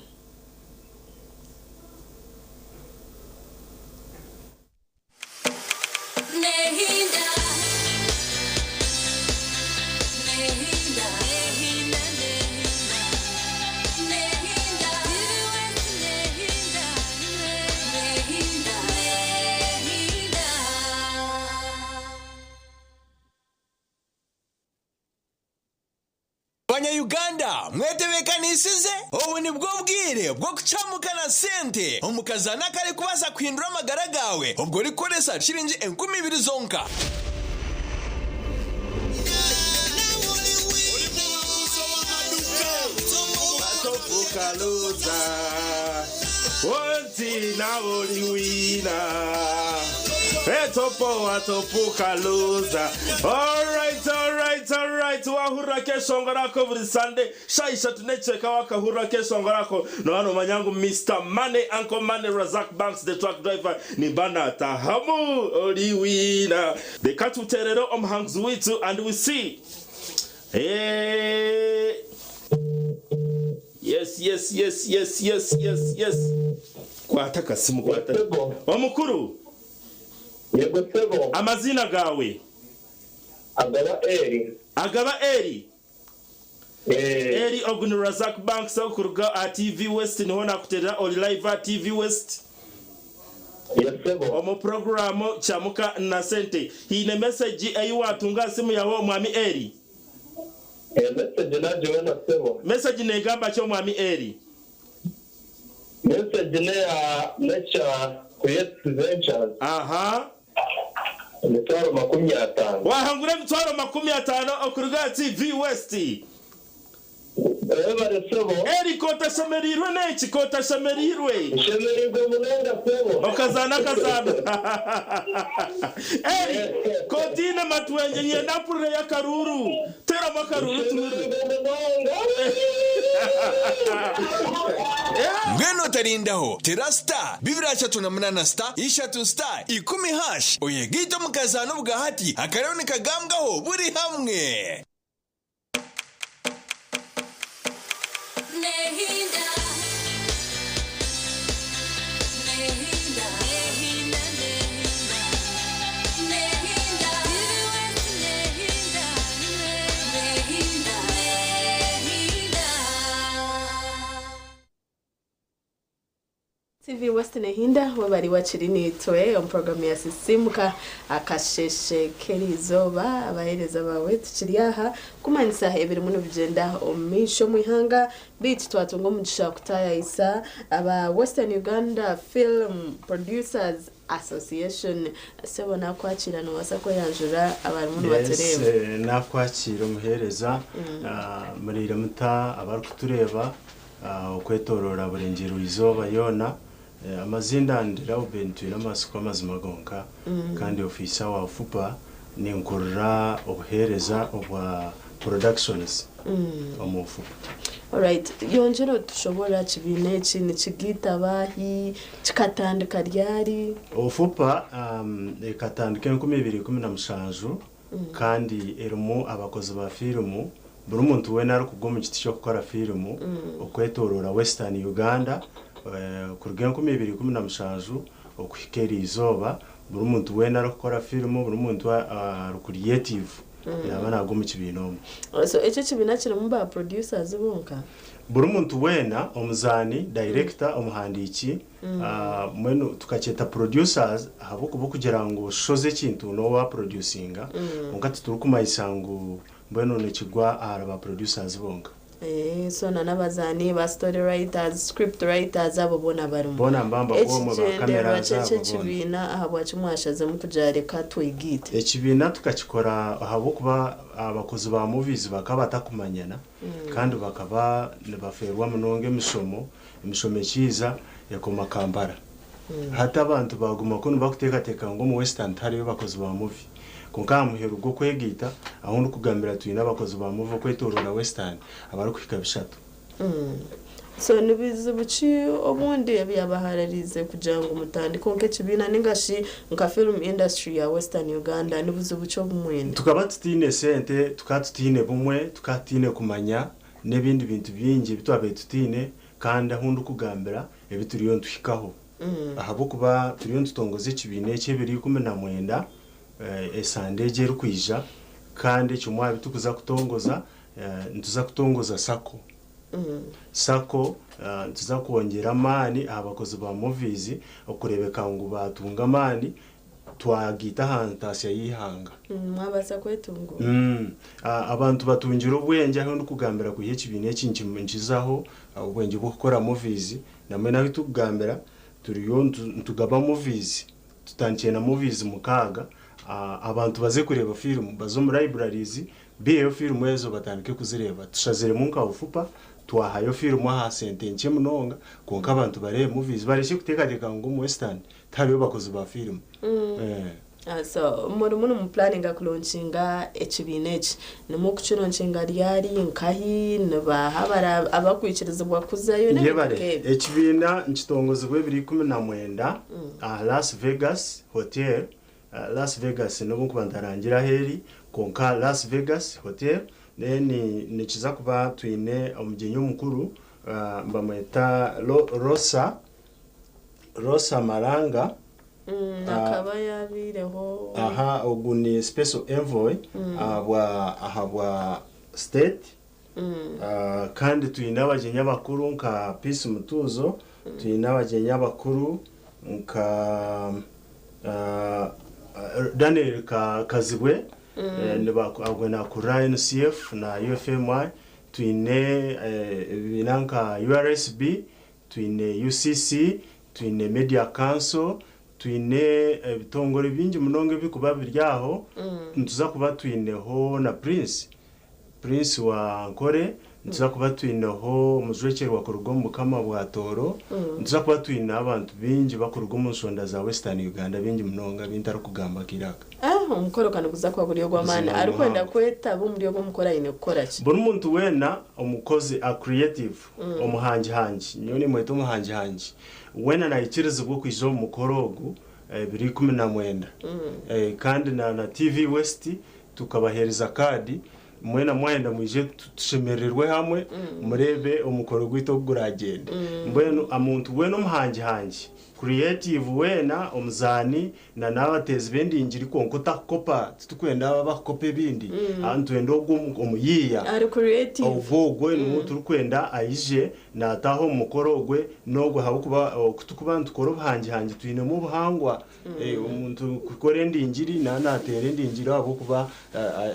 L: Banya-Uganda mwetebeekanisize? Obu nibwo bwire bw'okucamuka na sente omu kazaano akarikubaasa kuhindura amagara gaawe obwo orikukoresa shiringi 2000 zonka.
M: Wahurira akeshongoro ako buri Sunday shaaha ishatu n'ekicweka wakahurira akeshongoro ako nooba noomanya ngu Mister Money, Uncle Money, Razak Banks the truck driver nimba naatahamu ori wiina. Reka tuteerere omuhanguzi waitu and we see. Eeh Yes yes yes yes yes yes yes Kwata akasimu kwata. Omukuru.
N: Yego sebo.
M: Amaziina gaawe?
N: Agaba Eli.
M: Agaba Eli?
N: Eeh.
M: Eli ogu ni Razak Banks okuruga aha TV West niho nakuterera ori live aha TV West.
N: Yes sebo.
M: Omu puroguraamu Kyamuka na Sente. Haine mesegi ei waatunga aha simu yaawe Omwami Eli?
N: Eeh mesegi nagibona sebo.
M: Mesegi negamba ki Omwami Eli?
N: Mesegi neya Nature Creates Ventures.
M: Aha.
N: Emitwaro 50.
M: Wahangura emitwaro 50 okuruga aha TV West.
N: Webare sebo.
M: Eli kotashemereirwe n'eki? Kotashemereirwe?
N: Nshemereirwe munonga sebo.
M: Okazaana akazaano. Eli, kotaine matwengye nyenda mpurireyo akaruuru. Teeramu akaruuru tuhurire.
N: Nshemereirwe munonga.
L: Mbwenu otarindaho, tera star 238 star ishatu star ikumi hash oyegaite omu kazaano obwahati akariho nikagambwaho buri hamwe.
B: TV West Nehinda webare wakiri naitwe omu puroguramu ya Sisimuka akasheshe k'erizooba abaheereza baawe tukiri aha kumanyisa ebirimu nibigyenda omu maisho omu ihanga beitu twatunga omugisha kutaayayisa aba Western Uganda Film Producers Association. Sebo nakwakira nobaasa kweyanjura abarimu
O: Yes,
B: nibatureeba.
O: eh, nakwakira omuheereza. Ah, muriire muta abarikutureeba ah, okwetoroora burengyerwa izooba yoona. Eh, amazinda ndi Rauben Twinamasiko amazima gonka kandi ofiisa wa FUPA ninkurira obuheereza obwa productions omu FUPA.
B: Alright, yongyera otushoboorore aha kibiina eki, nikigaita baahi, kikatandika ryari?
O: Ofupa ekatandika 2017 kandi erimu abakozi ba firimu, buri muntu weena arikugwa omu kiti ky'okukora firimu okwetoroora Western Uganda kuruga 2017 okuhika eriizooba, buri muntu weena arikukora firimu, buri muntu ari creative naaba naagwa omu kibiina omwo.
B: So eki ekibiina kirimu ba producers bonka?
O: Buri muntu weena, omuzaani, director, omuhandiiki, mbwenu tukakyeta producers ahabw'okuba okugira ngu oshoze ekintu n'oba waproducinga, kwonka titurikumanyisa ngu mbwenu nikigwa ahari ba producers bonka.
B: So na n'abazaani ba story writers, script writers abo boona barimu.
O: Boona mbamba bwomwe ba
B: Ekigyendererwa
O: cameras
B: ky'eki
O: abo boona.
B: ekibiina ahabwaki mwashazemu kugira reka twegaite?
O: Ekibiina tukakikora ahabw'okuba abakozi ba movies bakaba batakumanyana kandi bakaba nibafeerwa munonga emishomo, emishomo ekiiza ekoma Kampala. Hati abantu baguma kunu bakuteekateeka ngu omu Western tihariyo bakozi ba movie. Kwonka aha muheru gw'okwegaita, ahu ndikugambira twine abakozi ba movie okwetooroora Western abarikuhika bishatu.
B: So ni bizibu ki obundi ebyabaharariize kugira ngu mutandikeho nk'ekibiina ninga shi nka film industry ya Western Uganda? Ni buzibu ki obu mwine?
O: Tukaba tutaine sente, tukaba tutaine bumwe, tukaba tutaine kumanya n'ebindi bintu bingi ebi twabaire tutaine kandi ahu ndikugambira ebi turiyo nituhikaho ahabw'okuba turiyo nitutongoza ekibiina eki ebiro 19 esande egi erikwija kandi ekimwe aha bi turikuza kutongoza nituza kutongoza sacco. Sacco nituza kwongyera amaani aha bakozi ba movies okureebeka ngu baatunga amaani twagaita aha ntaasya y'eihanga.
B: Mwabaasa kwetunguura.
O: Abantu batungire obwengye ahu ndikugambira kwiha ekibiina eki nkizaho obwengye bw'okukora movies na mbwenu ahu turikugambira turiyo nitugaba movies tutandikire na movies mukaaga abantu baze kureeba firimu baze omu libraries biiheyo firimu ezo batandike kuzireeba tushaziremu nka bufupa twahayo firimu aha sente nkye munonga kwonka abantu bareebe movies barekye kuteekateeka ngu omu western tihariyo bakozi ba firimu.
B: So murimu nimupulaninga kulonkinga ekibiina eki? Nimukukilonkinga ryari, nkahi, nibaha abakwikirizibwa kuzayo n'ebintu
O: Yebare.
B: nk'ebyo?
O: Ekibiina nikitongozibwa ebiro 19 aha Las Vegas Hotel. Las Vegas n'obu nkuba ntarangire ahu eri, kwonka Las Vegas Hotel. Then nikiza kuba twine omugyenyi omukuru nibamweta Rosa, Rosa Maranga.
B: Akaba yabaireho.
O: Aha ogu ni special envoy ahabwa ahabwa state. Kandi twine abagyenyi abakuru nka Peace Mutuuzo, twine abagyenyi abakuru nka Daniel Kazibwe, ogwe nakurira NCF na UFMI, twine ebibiina nka URSB, twine UCC, twine Media Council, twine ebitongore bingi munonga ebirikuba biri aho. Nituza kuba twineho na Prince, Prince wa Ankore, nituza kuba twineho omujwekyerwa kuruga omu Bukama bwa Tooro, nituza kuba twine abantu baingi bakuruga omu nshonda za Western Uganda bingi munonga ebi ntarikugamba akaire aka.
B: Omukoro ka niguza kuba guri ogw'amaani.
O: Buzima
B: Arikwenda
O: muhango.
B: kwetaba omuri ogwo omukoro aine kukora ki?
O: Buri muntu weena omukozi a creative, omuhangihangi, nyowe nimweta omuhangihangi, weena naikirizibwa okwija omu mukoro ogu ebiro 19. Kandi na na TV West tukabaheereza kaadi, mwena mwayenda mwije tushemererwe hamwe mureebe omukoro gwaitu oku guragyende. Mbwenu omuntu weena omuhangihangi, creative weena, omuzaani na n'abateezi b'endingiri kwonka otakukopa, titurikwenda abo abakukopa ebindi, nitwenda ogwo omuyiiya.
B: Ari creative.
O: Ogwo ogwo niwe turikwenda aije naataaha omu mukoro ogwe n'ogwe ahabw'okuba oku turikuba nitukora obuhangihangi twinemu obuhangwa. Omuntu kukora endingiri naaba naateera endingiri ahabw'okuba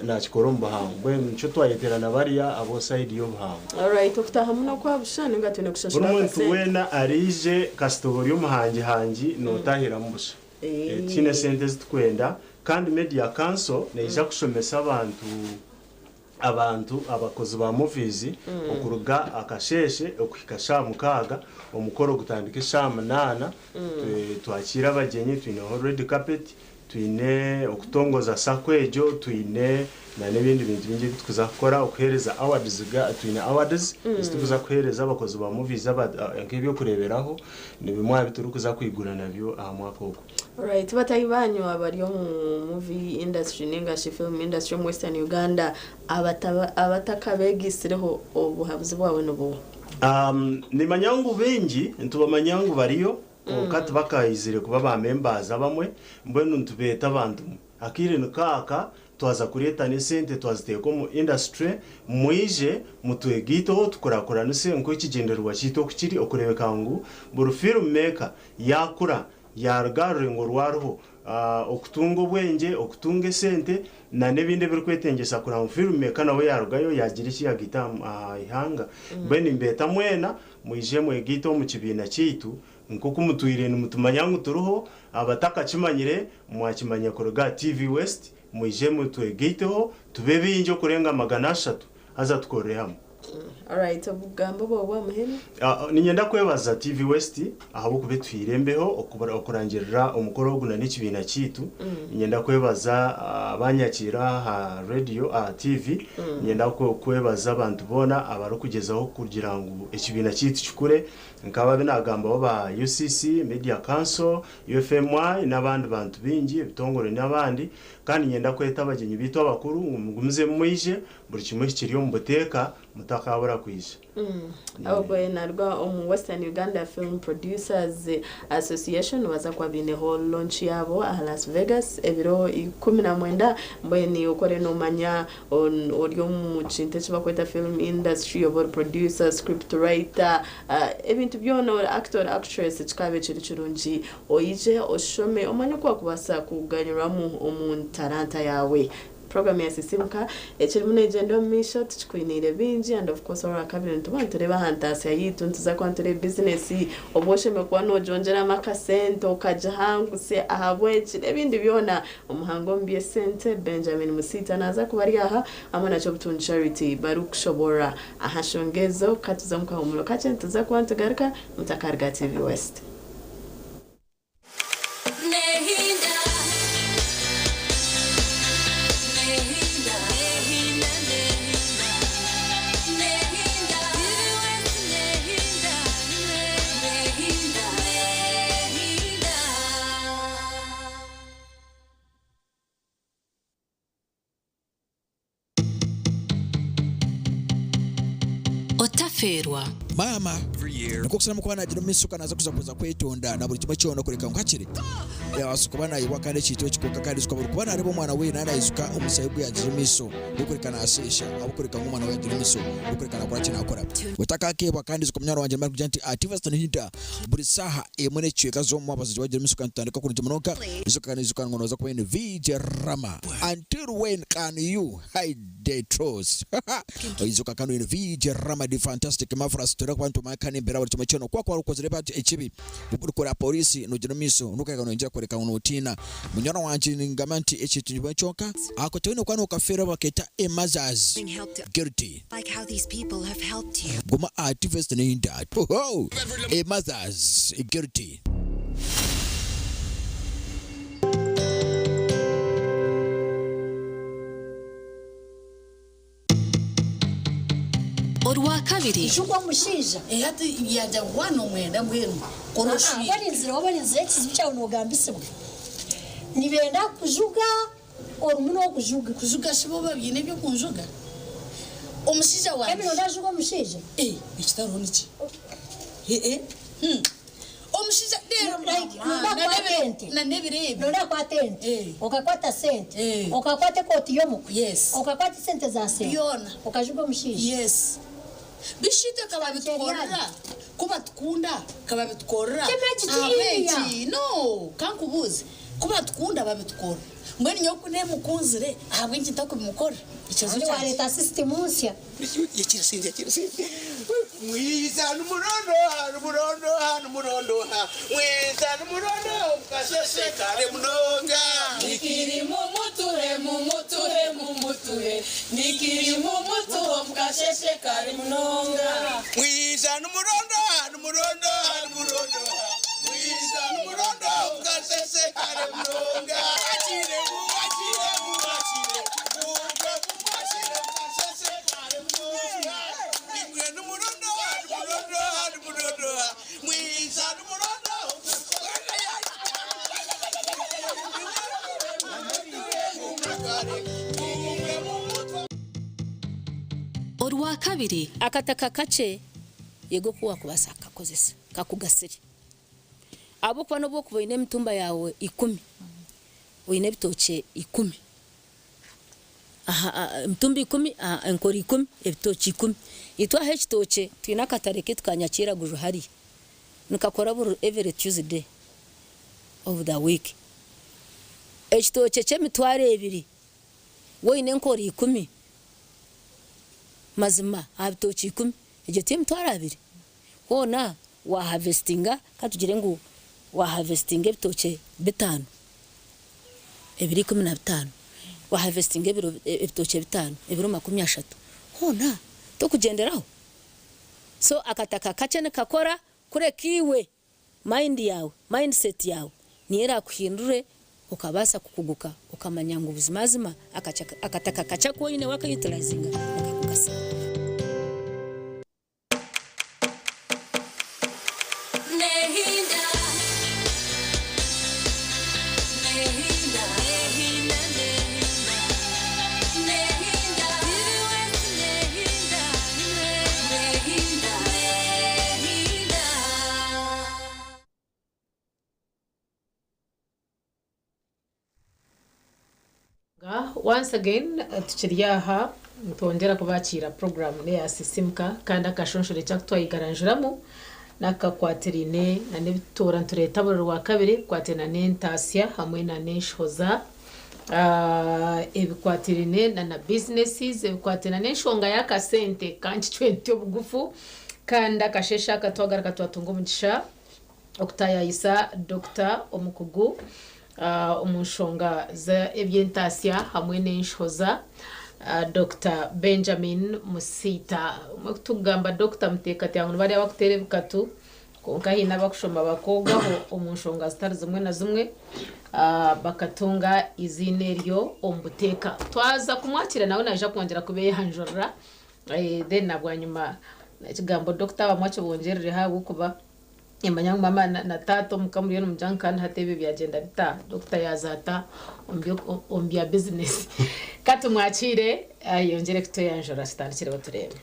O: naakikora omu buhangwa. Mbwenu nikyo twayetera na bariya abo sayidi y'obuhangwa.
B: Alright, okutaahamu n'okwa busha ninga twine
O: Buri
B: kushashura
O: muntu
B: akasente?
O: weena araije kasita oba ori omuhangihangi nootahiramu busha. Tihaine sente ezi turikwenda kandi Media Council neija kushomesa abantu abantu abakozi ba movies okuruga akasheeshe okuhika shaaha mukaaga, omukoro gutandike eshaaha munaana, twakiire abagyenyi, twineho red carpet, twine okutongoza sacco egyo, twine na n'ebindi bintu bingi ebi turikuza kukora, okuheereza awards, twine awards ezi turikuza kuheereza abakozi ba movies nk'ebyokureeberaho, ni bimwe aha bi turikuza kwigura nabyo aha mwaka ogu.
B: Alright, bataahi banyu abari omu movie industry ninga shi film industry omu Western Uganda abatakabeegaisireho obuhabuzi bwawe nibuha?
O: Nimanya ngu baingi nitubamanya ngu bariyo kwonka tibakaizire kuba ba members abamwe, mbwenu nitubeeta abantu mwe akaire nikaaka twaza kureeta n'esente twaziteeka omu industry mwije mutwegaiteho tukurakuranise nk'ekigyendererwa kyaitu oku kiri okureebeka ngu buri film maker yaakura. Yaaruga aha rurengo rwariho, okutunga obwengye, okutunga esente na n'ebindi ebirikwetengyesa kureba ngu filmmaker nawe yaarugayo yaagira eki yaagaita aha ihanga. Mbwenu nimbeeta mwena mwije mwegaite omu kibiina kyaitu nk'oku mutwire nimutumanya ngu turiho, abatakakimanyire mwakimanya kuruga aha TV West, mwije mutwegaiteho tube baingi okurenga 300 haza tukorere hamwe.
B: Alright, obugambo obwo bw'omuhendo.
O: Niinyenda kwebaza TV West ahabw'okuba etuhaire embeho okurangirira omukoro ogu na n'ekibiina kyaitu. Niinyenda kwebaza abanyakiire aha rediyo, aha TV. Niinyenda kwebaza abantu boona abarikugyezaho kugira ngu ekibiina kyaitu kikure nk'abo abu naagambaho ba UCC, Media Council, UFMI n'abandi bantu baingi, ebitongore n'abandi. Kandi niinyenda kweta abagyenyi baitu abakuru ngu mugumizemu mwije. Buri kimwe kiri omu buteeka, mutakaabura kwija.
B: Ogwe naruga omu Western Uganda Film Producers Association nibaza kuba baineho launch yaabo aha Las Vegas ebiro 19 mbwenu okore nomanya ori omu kintu eki bakweta film industry oba ori producer, script writer ebintu byona ori actor ori actress kikaaba ekiri kirungi oije oshome omanye oku wakubaasa kuganyirwamu omu ntaranta yaawe. Program ya Sisimuka ekirimu negyenda omu maisho tukikwiniire bingi and of course orwakabiri nituba nitureeba aha ntaasya yaitu nituza kuba nitureeba business obu oshemereire kuba nogyongyeramu akasente okagihanguse ahabw'eki n'ebindi byona. Omuhangu omu by'esente Benjamin Musiita naaza kuba ari aha hamwe na Kyobutungi Charity barikushoboorora aha nshonga ezo. Katuze omu kahuumuro kakye nituza kuba nitugaruka mutakaruga TV West.
P: Otafeerwa.
Q: Maama nikwo kusalamu kuba nagira omu maisho naza kuza kuza kwetonda na buri kimwe kyona kureka ngu hakiri yabaasa kuba nayebwa kandi ekintu eki kwonka kandi ijuka buri kuba nareeba omwana we nanayijuka omushaija ogu yagira omu maisho gwokureka nasheesha ahabwokureka ngu omwana we yagira omu maisho gwokureka nakora ki nakora otakakebwa kandi ijuka munywani wangye nimara kugira nti ati Western Hinda buri saaha emwe n'ekicweka z'omu mwabazyo wagira omu maisho kandi tutandika kurungi munonga ijuka kandi ijuka ngu noza kuba oyine VJ Rama until when can you hide the truth Oijuka kandi oine VJ Rama the fantastic marvelous turikuba nitumanya kandi embeera buri kimwe kyona oku wakuba okozire ekibi orikora polisi nogira omu maisho nokahika noyongyera kworeka ngu notiina munywani wangye ningamba nti ekintu nikimwe kyonka ako toine kuba nokafeerwa baketa a mother's guilty guma aha tvs neinda a mother's guilty.
P: Orwakabiri.
R: Njuga omushaija.
S: Hati yaagira ngu waaba nomwenda mbwenu kora oshwire.
R: Warinzire wabarinzire ekizibu kyawe nogambisibwa. Nibenda kukujuga orimu nokujuga.
S: Kujuga shi bo babiine ebyokunjuga? Omushaija wangye.
R: Emily ondajuga omushaija?
S: Ekitariho niki? Omushaija reero
R: Like nonda kukwata ente.
S: Nanebiro ebi.
R: Nonda kukwata ente. Okakwata sente. Okakwata ekooti y'omukwe.
S: Yes.
R: Okakwata esente za sente.
S: Byona.
R: Okajuga omushaija.
S: Yes. Bishi itwe kababitukorera ku batukunda kababitukorera
R: Tema egi ti
S: ahabw'enki no kankubuuze ku batukunda babitukorera mbwenu nyowe ku nemukunzire ahabw'enki ntakubimukorera ekibazo
R: Kandi
S: kyangye.
R: wareeta system nsya.
T: Mwiza numurondo numurondo numurondo mwiza numurondo mukasheshe kare munonga.
F: Nikiri mumutuhe mumutuhe mumutuhe nikiri mumutuho mukasheshe kare munonga.
T: Mwiza numurondo numurondo numurondo mwiza numurondo mukasheshe kare munonga. Achire mu achire mu achire mu achire mukasheshe kare munonga. Nimwe numurondo numurondo numurondo mwiza numurondo.
P: Orwakabiri.
U: Akataka kakye yega oku waakubaasa kukakozesa kakugasire. Ahabw'okuba n'obu orikuba oine emitumba yaawe ikumi, oine ebitookye ikumi, emitumba ikumi, enkoro ikumi, ebitookye ikumi. Itwe aha ekitookye twine akatare kaitu ka Nyakiiraguju hariya, nikakora buri every Tuesday. of the week. Ekitookye ky'emitwaro ebiri waaba oine enkoro 10, mazima aha bitookye 10 egyo ti 20,000? Hoona waharvestinga, katugire ngu waharvestinga ebitookye 5, ebiro 15, waharvestinga ebitookye 5 ebiro 30, hoona tokugyenderaho? So akataka kakye nikakora, kureka iwe mind yaawe, mindset yaawe niyo erakuhindure okabaasa kukuguka, okamanya ngu buzimazima akataka kakye aku oine wakautilizinga nikakugasa.
P: Nehinda, nehinda, nehinda, nehinda, nehinda, nehinda, nehinda.
A: Once again tukiri aha nitwongyera kubakiira. Program neyasisimuka kandi akashonshoro ekyakutwayigaranjuramu nakakwatiraine na n'ebituura nitureeta buri Rwakabiri, bikwatiraine n'entasya hamwe na n'enshoza, ebikwatiraine na businesses, ebikwatiraine n'enshonga y'akasente kankicwe ntyo obugufu. Kandi akasheshe aka twagaruka twatunga omugisha okutayayisa Dr omukugu omu nshonga z'ebyentasya hamwe n'enshoza, Dr Benjamin Musiita. Omwe kutugamba Dr muteekateeka ngu bariya bakuteera ebikatu, konka haine abakushoma bakoogaho omu nshonga zitari zimwe na zimwe, bakatunga iziina eryo omu buteeka. Twaza kumwakira, nawe naija kwongyera kubeeyanjurira. Then na bwanyima ekigambo Dr bamwe akibongyerere, ahabw'okuba emanya ngu mama na taata omuka muriyo nimugira ngu kandi hati ebyo byagenda bita, Dr yaza ata omu bya bizinesi? Katumwakire ayongyere kutuyanjura, tutandikireho turebe.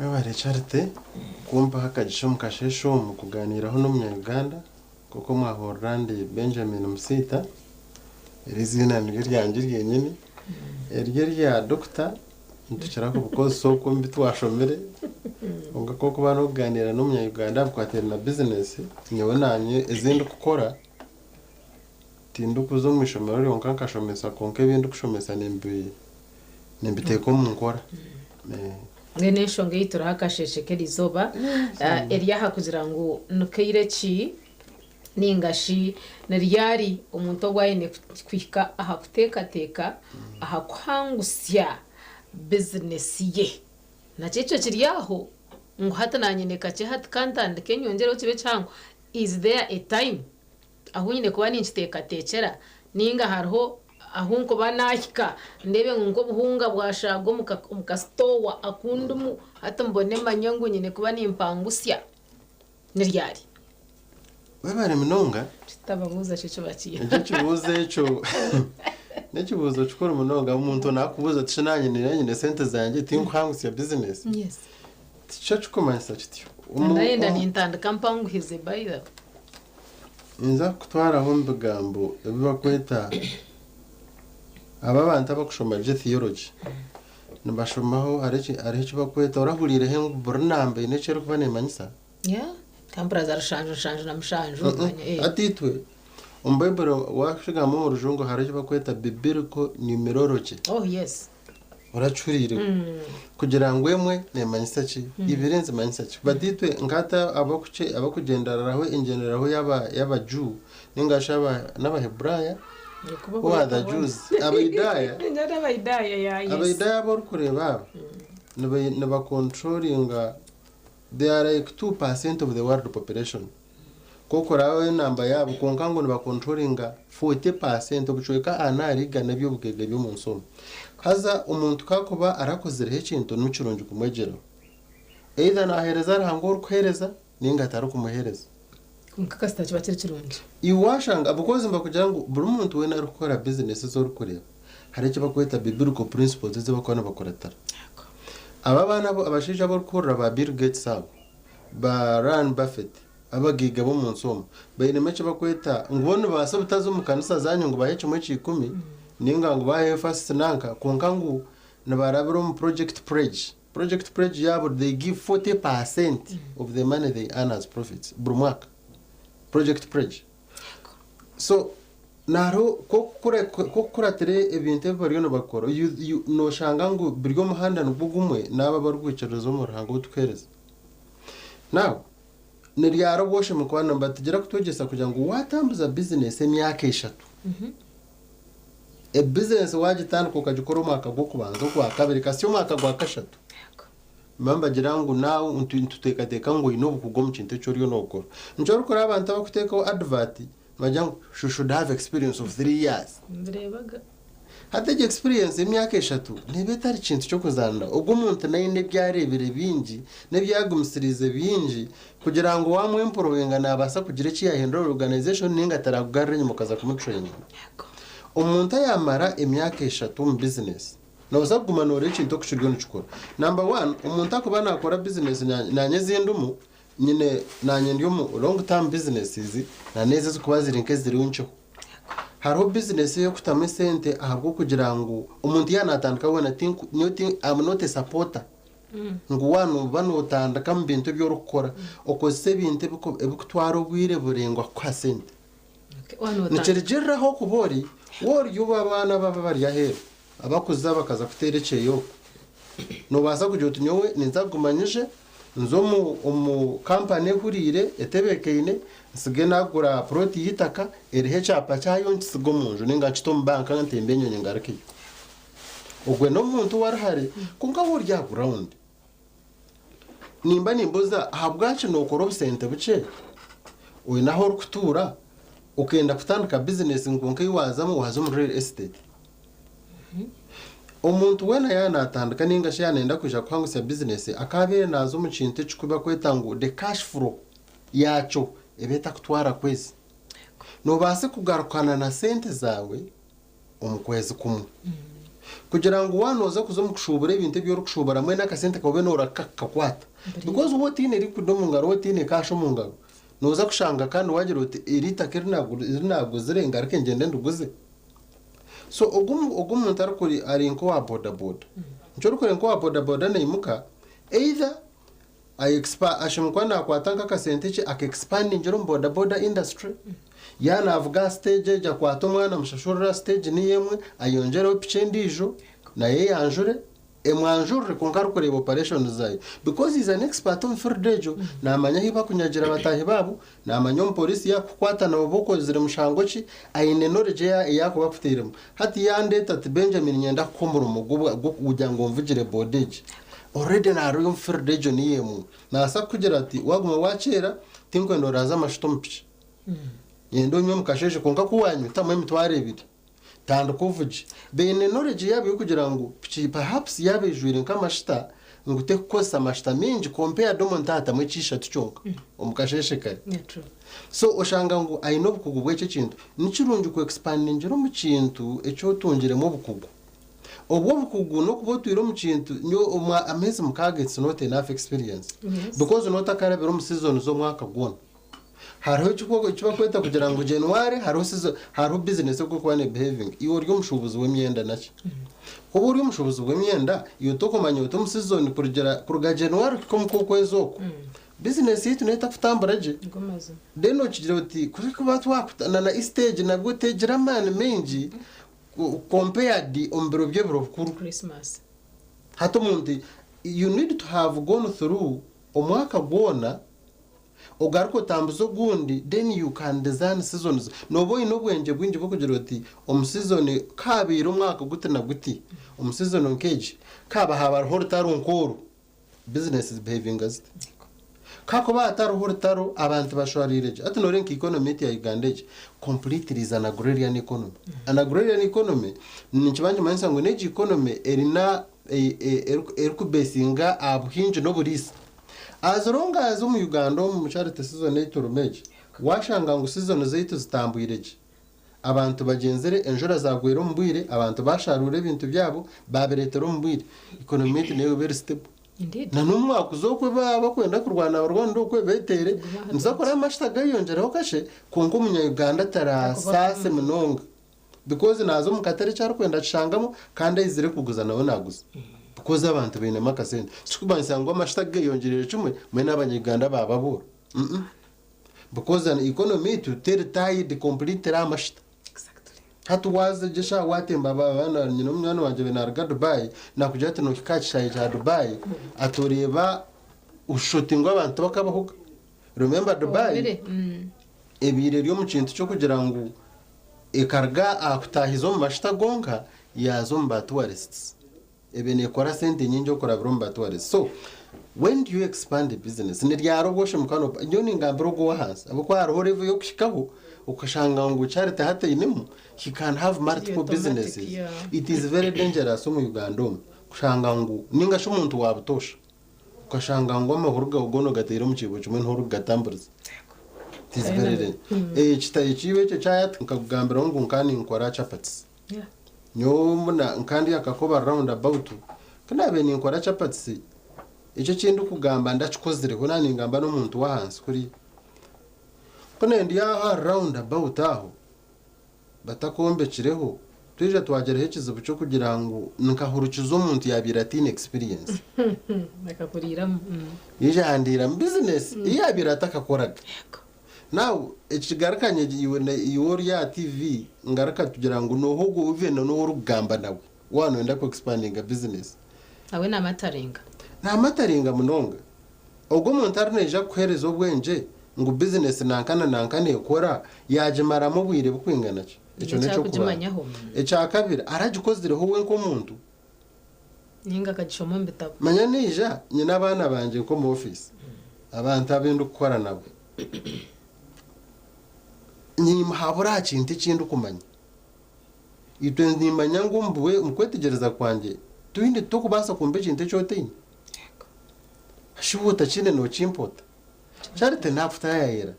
V: Webare Charity kumpaho akagisha omu kasheshe omu kuganiiraho n'omunya-Uganda. Nk'oku mwahurira, ndi Benjamin Musiita. Eri iziina niryo ryangye ryenyini. Eryo erya dokita nitukira kubikozesa okwo omu bi twashomire, kwonka kokuba n'okuganiira n'omunya-Uganda bikwatiraine na bizinesi, nyowe nanye ezi ndikukora tindikuza omu ishomero ryonka nkashomesa, kwonka ebi ndikushomesa nimbiteeka omu nkora.
A: Mbwenu enshonga ei turiho akasheshe k'erizooba eri aha kugira ngu nikaire ki ninga shi niryari omuntu obu aine kuhika aha kuteekateeka aha kuhangusya bizinesi ye. Nakyo ekyo kiri aho ngu hati nanye kakye hati kantandike nyongyereho kibe kihango. Is there a time ahu nyine kuba ninkiteekateekyera, ninga hariho ahu nkuba nahika ndeebe ngu nk'obuhunga bwashaaga omu kasitowa akundimu, hati mbone manye ngu nyine kuba nimpangusya? Ni ryari?
V: Webare munonga.
A: Kitababuuza kyo kibakiira.
V: Ekyo ekibuuzo ekyo n'ekibuuzo kikuru munonga. Omuntu nakubuuza ati, "Nanye nyine sente zangye, tinkuhangusya bizinesi?" Tikyo kikumanyisa kityo.
A: Ndayenda nintandika mpanguhize by the
V: Nza kutwaraho omu bigambo ebi bakweta aba abantu abakushoma gye theology, nibashomaho hariho eki bakweta, orahuriireho ngu buri namba eine eki erikuba neemanyisa?
A: Yeah, kampura za 7, 77. Manya.
V: Hati itwe omu Bayibuli washigamba omu Rujungu hariho eki bakweta biblical numerology.
A: Oh yes.
V: Oracuriire kugira ngu emwe neemanyisa ki, ibiri nzimanyisa ki. But itwe nkata abakugendereraho engenderaho y'Abajuu ninga shi n'Abaheburaya. Who are the Jews? Abayudaaya.
A: Abayudaaya, yeah, yes.
V: Abayudaaya aborikureeba aba nibacontrollinga, they are like 2% of the world population kokuraba enamba yaabo, konka ngu nibacontrollinga 40%, obucweka ana ahari igana eby'obugaiga by'omu nsi omu. Haza omuntu kakuba arakozireho ekintu, ni kirungi kumwegyeraho, either naheereza Ruhanga orikuheereza ninga atarikumuheereza.
A: Konka kasita kiba kiri kirungi.
V: Iwe washanga because nibakugira ngu buri muntu weena arikukora bizinesi ez'orikureeba hari eki bakweta biblical principles ezi bakuba nibakuratira. Aba baana abashaija abarikuhurira ba Bill Gates, abo ba Warren Buffett, abagaiga b'omu nsi omu, bainemu eki bakweta ngu bo nibabaasa obutaza omu kanisa zanyu ngu bahe kimwe kya 10 ninga ngu baheyo first nanka, konka ngu nibarabira omu project pledge. Project pledge yabo, they give 40% of the money they earn as profits buri mwaka, project pledge. So naro kokukuratira ebintu ebi bariyo nibakora, noshanga ngu buri omuhanda nigwo gumwe n'abo abarikwikiririza omu Ruhanga otukuheereza. Now, niryara obwoshe mukwano nibatugira kutwegyesa kugira ngu watambuza bizinesi emyaka 3, ebizinesi wagitandika okagikora omwaka gw'okubanza, ogwa kabiri, kasi omwaka gwa kashatu, mba mbagira ngu naawe nituteekateeka ngu oine obukugu omu kintu eki oriyo nookora. Nikyo orikura abantu abakuteekaho advert bagira ngu she should have experience of 3 years.
A: Mbirebaga.
V: Hati egyo experience y'emyaka 3 neeba etari kintu ky'okuzaanira. Ogwo omuntu naine ebyareebire bingi n'ebyagumisiriize bingi kugira ngu wamwemployinga nabaasa kugira eki yahindura organization, ninga tarakugarura enyima okaza kumutraininga. Omuntu ayamara emyaka 3 omu business, nooza kuguma nooreba ekintu oku kiriyo nikikora. Number one, omuntu akuba nakora business, nanye ezindimu nyine, nanye ndi omu long term businesses, na n'ezi ezikuba ziri nk'eziriho nkyeho. Hariho bizinesi ey'okutamu esente ahabw'okugira ngu omuntu yaanatandika weena, I'm not a supporter ngu wanoba notandika mu bintu ebi orikukora okozesa ebintu ebikutwara obwire buraingwa kukuha sente. Nikirugiriraho okuba ori wori obu abaana baba bari aheeru abakuza bakaza kuteera ekyeyo okwo, nobaasa kugira oti nyowe ninza kuguma nyije nze omu kampani ehuriire etebeekaine, nsige nagura ploti y'eitaka eriho ekyapa kyayo, nkisiga omu nju ninga nkite omu banka, ntembe enyonyi ngarukeyo. Ogwe n'omuntu wari hare, kwonka we ori aha ground, nimba nimbuuza ahabwaki nookora obusente bukye, oine ahu orikutuura, okenda kutandika bizinesi, kwonka ei waazamu waaza omu real estate. Omuntu weena yaanatandika ninga shi yanenda kwija kuhangusya bizinesi, akabeire naaza omu kintu ekikuba kweta ngu the cash flow yakyo ebe etakutwara kwezi, nobaasa kugarukana na sente zaawe omu kwezi kumwe, kugira ngu wanooza kuza omu kushuubura ebintu ebi orikushubura, mwene akasente kawe norakakwata, because wowe otiine liquid omu ngaro, wowe otiine cash omu ngaro, nooza kushanga kandi wagira oti eri itaka erinaguzire ngaruke ngyende ndiguze. So ogu omuntu arikuri ari nk'owa bodaboda, nikyo orikure nk'owa bodaboda naimuka either ashobora kuba nakwata nk'akasente ke akexpandingira omu bodaboda industry, ya navuga stage egi, akwata omwana amushashurira stage niyo emwe, ayongereho piki endiijo naye yanjure emwanjurire, kwonka arikureeba operation zayo because is an expert omu field egyo. Namanya ahu bakunyagira bataahi baabo, namanya omupoliisi yakukwata noba okozire mushango ki, aine knowledge eyakuba akuteiremu. Hati yandeeta ati, "Benjamin, nyenda kukuha omurimo gw'okugira ngu omvugire boda egi," already nariyo omu field egyo niyo emwe. Naasa kukugira ati, "Waguma wakyera, tinkwenda oraza amashuta omu piki, yenda onywe omu kasheshe, kwonka ku wanywa tamu 2000, tandika ovuge." Baine knowledge yaabo yokugira ngu piki perhaps yaaba ejwire nk'amashita, ngu tekukozesa amashita mingi compared omuntu ahatamu ekishatu kyonka omu kasheshe kare. So oshanga ngu aine obukugu bw'ekyo ekintu. Nikirungi kuexpandingira omu kintu ekyotungiremu obukugu. Obwo obukugu n'okuba otwire omu kintu nyo ameezi 6, it's not enough experience, because notakarabira omu season z'omwaka gwona. Hariho ekibakweta kugira ngu January hariho season, hariho business ekokuba ne behaving. Iwe ori omushuubuzi w'emyenda naki, kuba ori omushuubuzi w'emyenda, iwe tokumanya oti omu season kuruga January kuhika omu kwezi okwo business yitu neeta kutambura gye. Then okigira oti kuba twakutana na stage nabwo tegira amaani maingi compared omu biro by'ebiro bikuru.
A: Christmas.
V: Hati omuntu, you need to have gone through omwaka gwona, ogaruka otambuza ogundi, then you can design seasons. Noba oine obwengye bwingi bw'okugira oti omu season kabaire omwaka guti na guti, omu season nk'egi kaba habariho orutaro nk'oru, business is behaving ziti, kakuba hatariho orutaro abantu bashwarire gye. Hati nore nka economy yaitu ya Uganda egi completely is an agrarian economy. An agrarian economy nikiba nikimanyisa ngu n'egi economy erina erikubesinga aha buhingi n'oburiisa. As long as omu Uganda omu charity season eitu egi, washanga ngu season zaitu zitambwire gye, abantu bagyenzire, enjura zagwire omu bwire, abantu basharura ebintu byabo babireetera omu bwire, economy yaitu neyo eba eri stable. Na n'omwaka uza okwe baba bakwenda kurwana barwanire okwe betere, niza kora amashita gayongereho kashe, kwonka omunya-Uganda tarasaase munonga because naza omu katare ekyarikwenda kishangamu, kandi aizire kuguza nawe naguza because abantu bainemu akasente. Kikubanisa ngu amashita geyongerere kimwe, mwene abanya-Uganda bababura. Because an economy yaitu teri tied completely aha mashita. Hati waaza gye shaaha waatemba abaana nyine omunywani wangye abaire naaruga Dubai naakugira ati noohika aha kishaayi kya Dubai ati oreeba oshusha oti ngu abantu tibakabahoga. Remember Dubai ebaire eri omu kintu ky'okugira ngu ekaruga aha kutaahiza omu mashita gonka yaaza omu ba tourists. Ebe nekora sente nyingi okurabira omu ba tourists. So when do you expand a business? Ni ryari obu oshemuka no nyowe ningambira ogwo owahansi ahabw'okuba hariho level y'okuhikaho okashanga ngu Charity hati ainemu he can have multiple
A: Automatic,
V: businesses.
A: yeah.
V: It is very dangerous omu Uganda omu kushanga ngu ninga shi omuntu wa butoosha okashanga ngu amahuri gawe goona ogataire omu kiibo kimwe niho orikugatamburiza. It is very dangerous. Ekitayi ekyo kyayata nkakugambiraho ngu nka ninkora chapatis.
A: Yeah.
V: Nyowe mbona nka ndi akakoba round about ku naabaire ninkora chapatisi ekyo eki ndikugamba ndakikozireho naaba ningamba n'omuntu w'ahansi kuriya. Ku naabaire ndi aho aha round about aho batakombekireho twija twagiraho ekizibu ky'okugira ngu nkahurukiza omuntu yaabaire ataine experience.
A: Akakuriiramu.
V: Yaija yandiiramu bizinesi ei yaabaire atakakoraga. Now ekigarukanye iwe iwe ori aha TV ngaruka tugira ngu nooha ogwo even n'ou orikugamba nawe waaba nooyenda ku expandinga business.
A: Nawe namataringa.
V: Namataringa munonga. Ogwo omuntu ari naija kukuheereza obwengye ngu business nanka na nanka neekora yaagimaramu obwire bukwingana ki? Ekyo n'eky'okubanza. Ekyakabiri aragikozireho we nk'omuntu?
A: Ninga akagishoma omu bitabo.
V: Manya naija nyine abaana bangye nk'omu ofiisi, abantu abu ndikukora nabo. Nimuhabura aha kintu eki ndikumanya. Itwe nimanya ngu omu kwetegyereza kwangye twine tokubaasa kumpa ekintu eki otaine. Shuba otakiine nookimpa ota? Charity naakutaayayira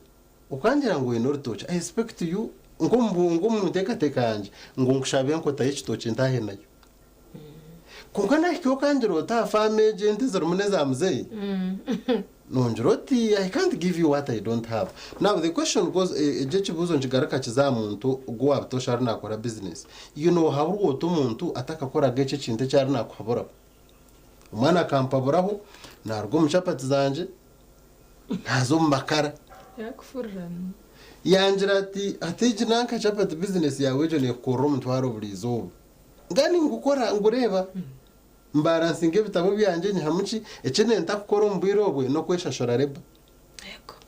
V: okangira ngu oine orutookye, I expect you nk'omu nteekateeka yangye ngu nkushabe enkota y'ekitookye ntaahe nayo. Kwonka nahika okangira oti aha faamu egyo ente zirimu n'eza muzeeyi, nongira oti I can't give you what I don't have. Now the question goes, egyo ekibuuzo nikigaruka kiza aha muntu ogu owa butoosha ari nakora business. Iwe nohaburwa ota omuntu atakakoraga ekyo ekintu eki ari nakuhaburaho? Omwana akampaburaho, naruga omu chapati zangye, naaza omu makara.
A: Yakufurira.
V: Yangira ati, hati egi nanka chapati business yaawe egyo neekukorera omutwaro buri izooba. Nga ningukora ngu reeba, mbaransinga ebitabo byangye nyihamu ki, eki nintakukora omu bwire obwe n'okweshashura labour.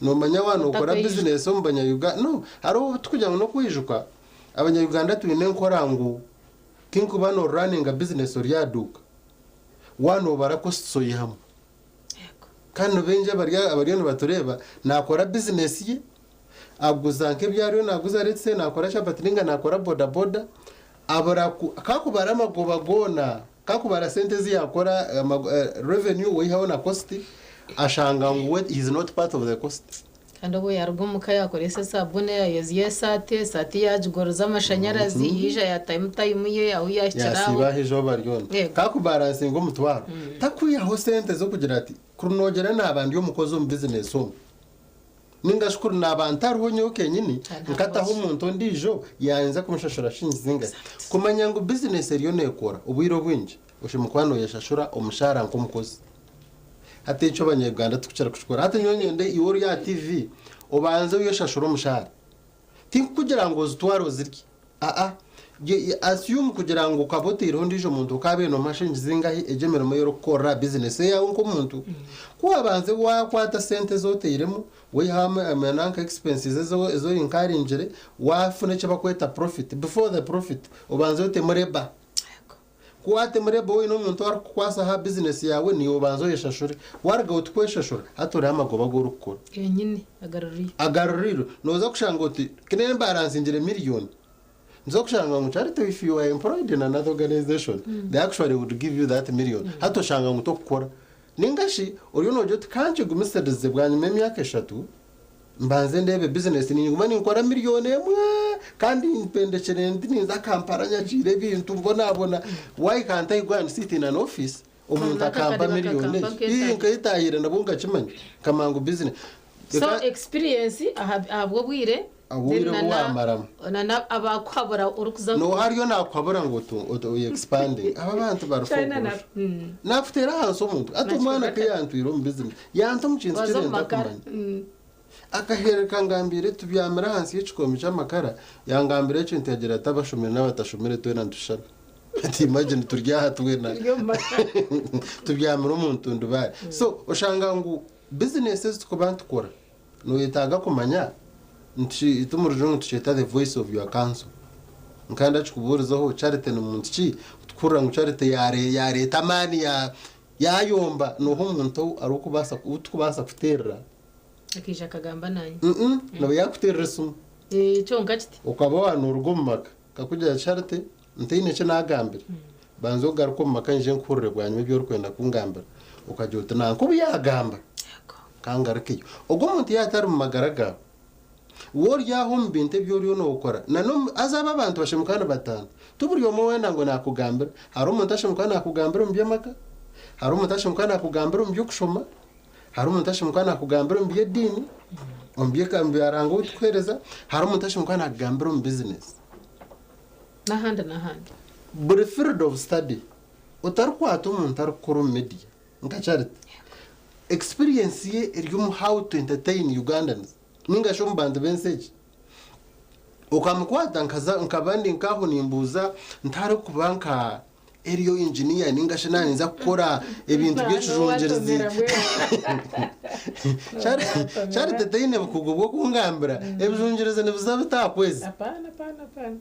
V: Noomanya waaba nookora bizinesi omu banya-Uganda, no, hariho obu turikugira ngu n'okwijuka, abanya-Uganda twine enkora ngu tinkuba nooruraninga bizinesi ori aha duuka, waaba noobara costs oihamu. Kandi nibaingi abariyo nibatureeba, naakora bizinesi ye, aguza nk'ebi ariyo naaguza let's say naakora chapati nainga naakora boda boda, abura ku kakubara amagoba goona, kakubara sente ezi yaakora revenue waihaho na cost, ashanga ngu we he is not part of the cost.
A: Kandi obwo yaaruga omuka yaakoresa esaabune, yaayozya esaati, esaati yaagigoroza amashanyarazi, yaija yaatamu tayimu ye ahu yaahikire aho.
V: Yaasiiba aho eizooba ryona. Kakubaransinga omutwaro, takwihaho sente z'okugira ati kuri noogira naaba ndi omukozi omu bizinesi omu, ninga shi kuri naaba ntariho nyowe kenyini nkataho omuntu ondiijo yayinza kumushashura shilingi zingahi. Kumanya ngu bizinesi eriyo neekora, obwire obwingi oshemereire kuba nooyeshashura omushaara nk'omukozi. Hati ekyo abanya-Uganda tikukira kukikora. Hati nyowe nyende iwe ori aha TV obanze oyeshashure omushaara. Tinkukugira ngu ozitware ozirye. Aa. Assume kugira ngu okaba otaireho ondiijo muntu okaabaire noomuha shilingi zingahi egyo emirimo ei orikukorera aha bizinesi eyaawe nk'omuntu. Ku waabanze waakwata sente ezi otairemu, waihaho nanka expenses ezi ezi oinkaringire, waafuna eki barikweta profit, before the profit obanze otemu labour. Ku waatema labour woine omuntu orikukukwasa aha bizinesi yaawe, naiwe obanze oyeshashure. Waaruga oti kweshashura, hati oriho amagoba agu orikukora.
A: Genyine, agaruriirwe.
V: Agaruriirwe. Nooza kushanga oti, ki mbaranzingire miriyoni, niza kushanga ngu Charity if you are employed in another organization, they actually would give you that million. Hati oshanga ngu tokukora. Ninga shi oriyo noogira oti ka nkigumisirize bwanyima y'emyaka eshatu, Mbanze ndeebe bizinesi ninguma ninkora miriyoni emwe kandi mpendekire ndi ninza Kampala nyakiire ebintu mbonabona why can't I go and sit in an office omuntu akampa miriyoni egi ii nketahire nabwo nkakimanya nkamanya ngu bizinesi
A: So experience ahabw'obwire
V: Obwire obu wamaramu.
A: Na abakuhabura orikuza
V: Nooha ariyo nakuhabura ngu otu expandinge aba abantu bari for Nakuteera ahansi omuntu hati omwana ku yantwire omu bizinesi yanta omu kintu
A: Waza
V: ki
A: omu makara.
V: ntakumanya. Akaheereka ngambire tubyamire ahansi y'ekikoomi ky'amakara, yangambira ekintu yagira ati abashomire n'abatashomire twena nitushushana. Ati imagine turi aha twena
A: Turi omu makara.
V: Tubyamire omu ntundubaare. So oshanga ngu bizinesi ezi turikuba nitukora noyetaaga kumanya nti itwe omu rujungu nitukyeta the voice of your counsel. Nka ndakikubuurizaho Charity ni muntu ki? Tukuhurira ngu Charity yaareeta amaani yaayomba nooha omuntu ou arikubaasa ou turikubaasa kuteerera?
A: Akaija akagamba naanye.
V: Nawe yaakuteerera esimu.
A: Eh, kyonka kiti.
V: Okaba waanoruga omu maka akakugira ati Charity ntaine eki naagambire, banza ogaruke omu maka nyije nkuhurire bwanyima ebi orikwenda kungambira. Okagira oti nanka obu yaagamba kangarukeyo. Ogwo omuntu yaaba atari mu magara gaawe, Waaba ori aho omu bintu ebi oriyo nookora, na n'omu haza abo abantu bashemereire kuba nibataana. Ti buri omwe weena ngu naakugambira. Hariho omuntu ashemereire kuba naakugambira omu by'amaka, hariho omuntu ashemereire kuba naakugambira omu by'okushoma, hariho omuntu ashemereire kuba naakugambira omu by'ediini, omu by'eka omu bya Ruhanga ou turikuheereza, hariho omuntu ashemereire kuba naakugambira omu bizinesi.
A: N'ahandi n'ahandi.
V: Buri field of study, otarikwata omuntu arikukora omu media nka Charity, experience ye eri omu how to entertain Ugandans. Ninga shi omu bantu b'ensi egi. Okamukwata nkaza nkaba ndi nk'aho nimbuuza ntarikuba nka eriyo engineer ninga shi naninza kukora ebintu by'ekijungyirizi. Charity taine bukugu bw'okungambira ebijungyirizi nibiza bita aha kwezi.
A: Apana, apana, apana.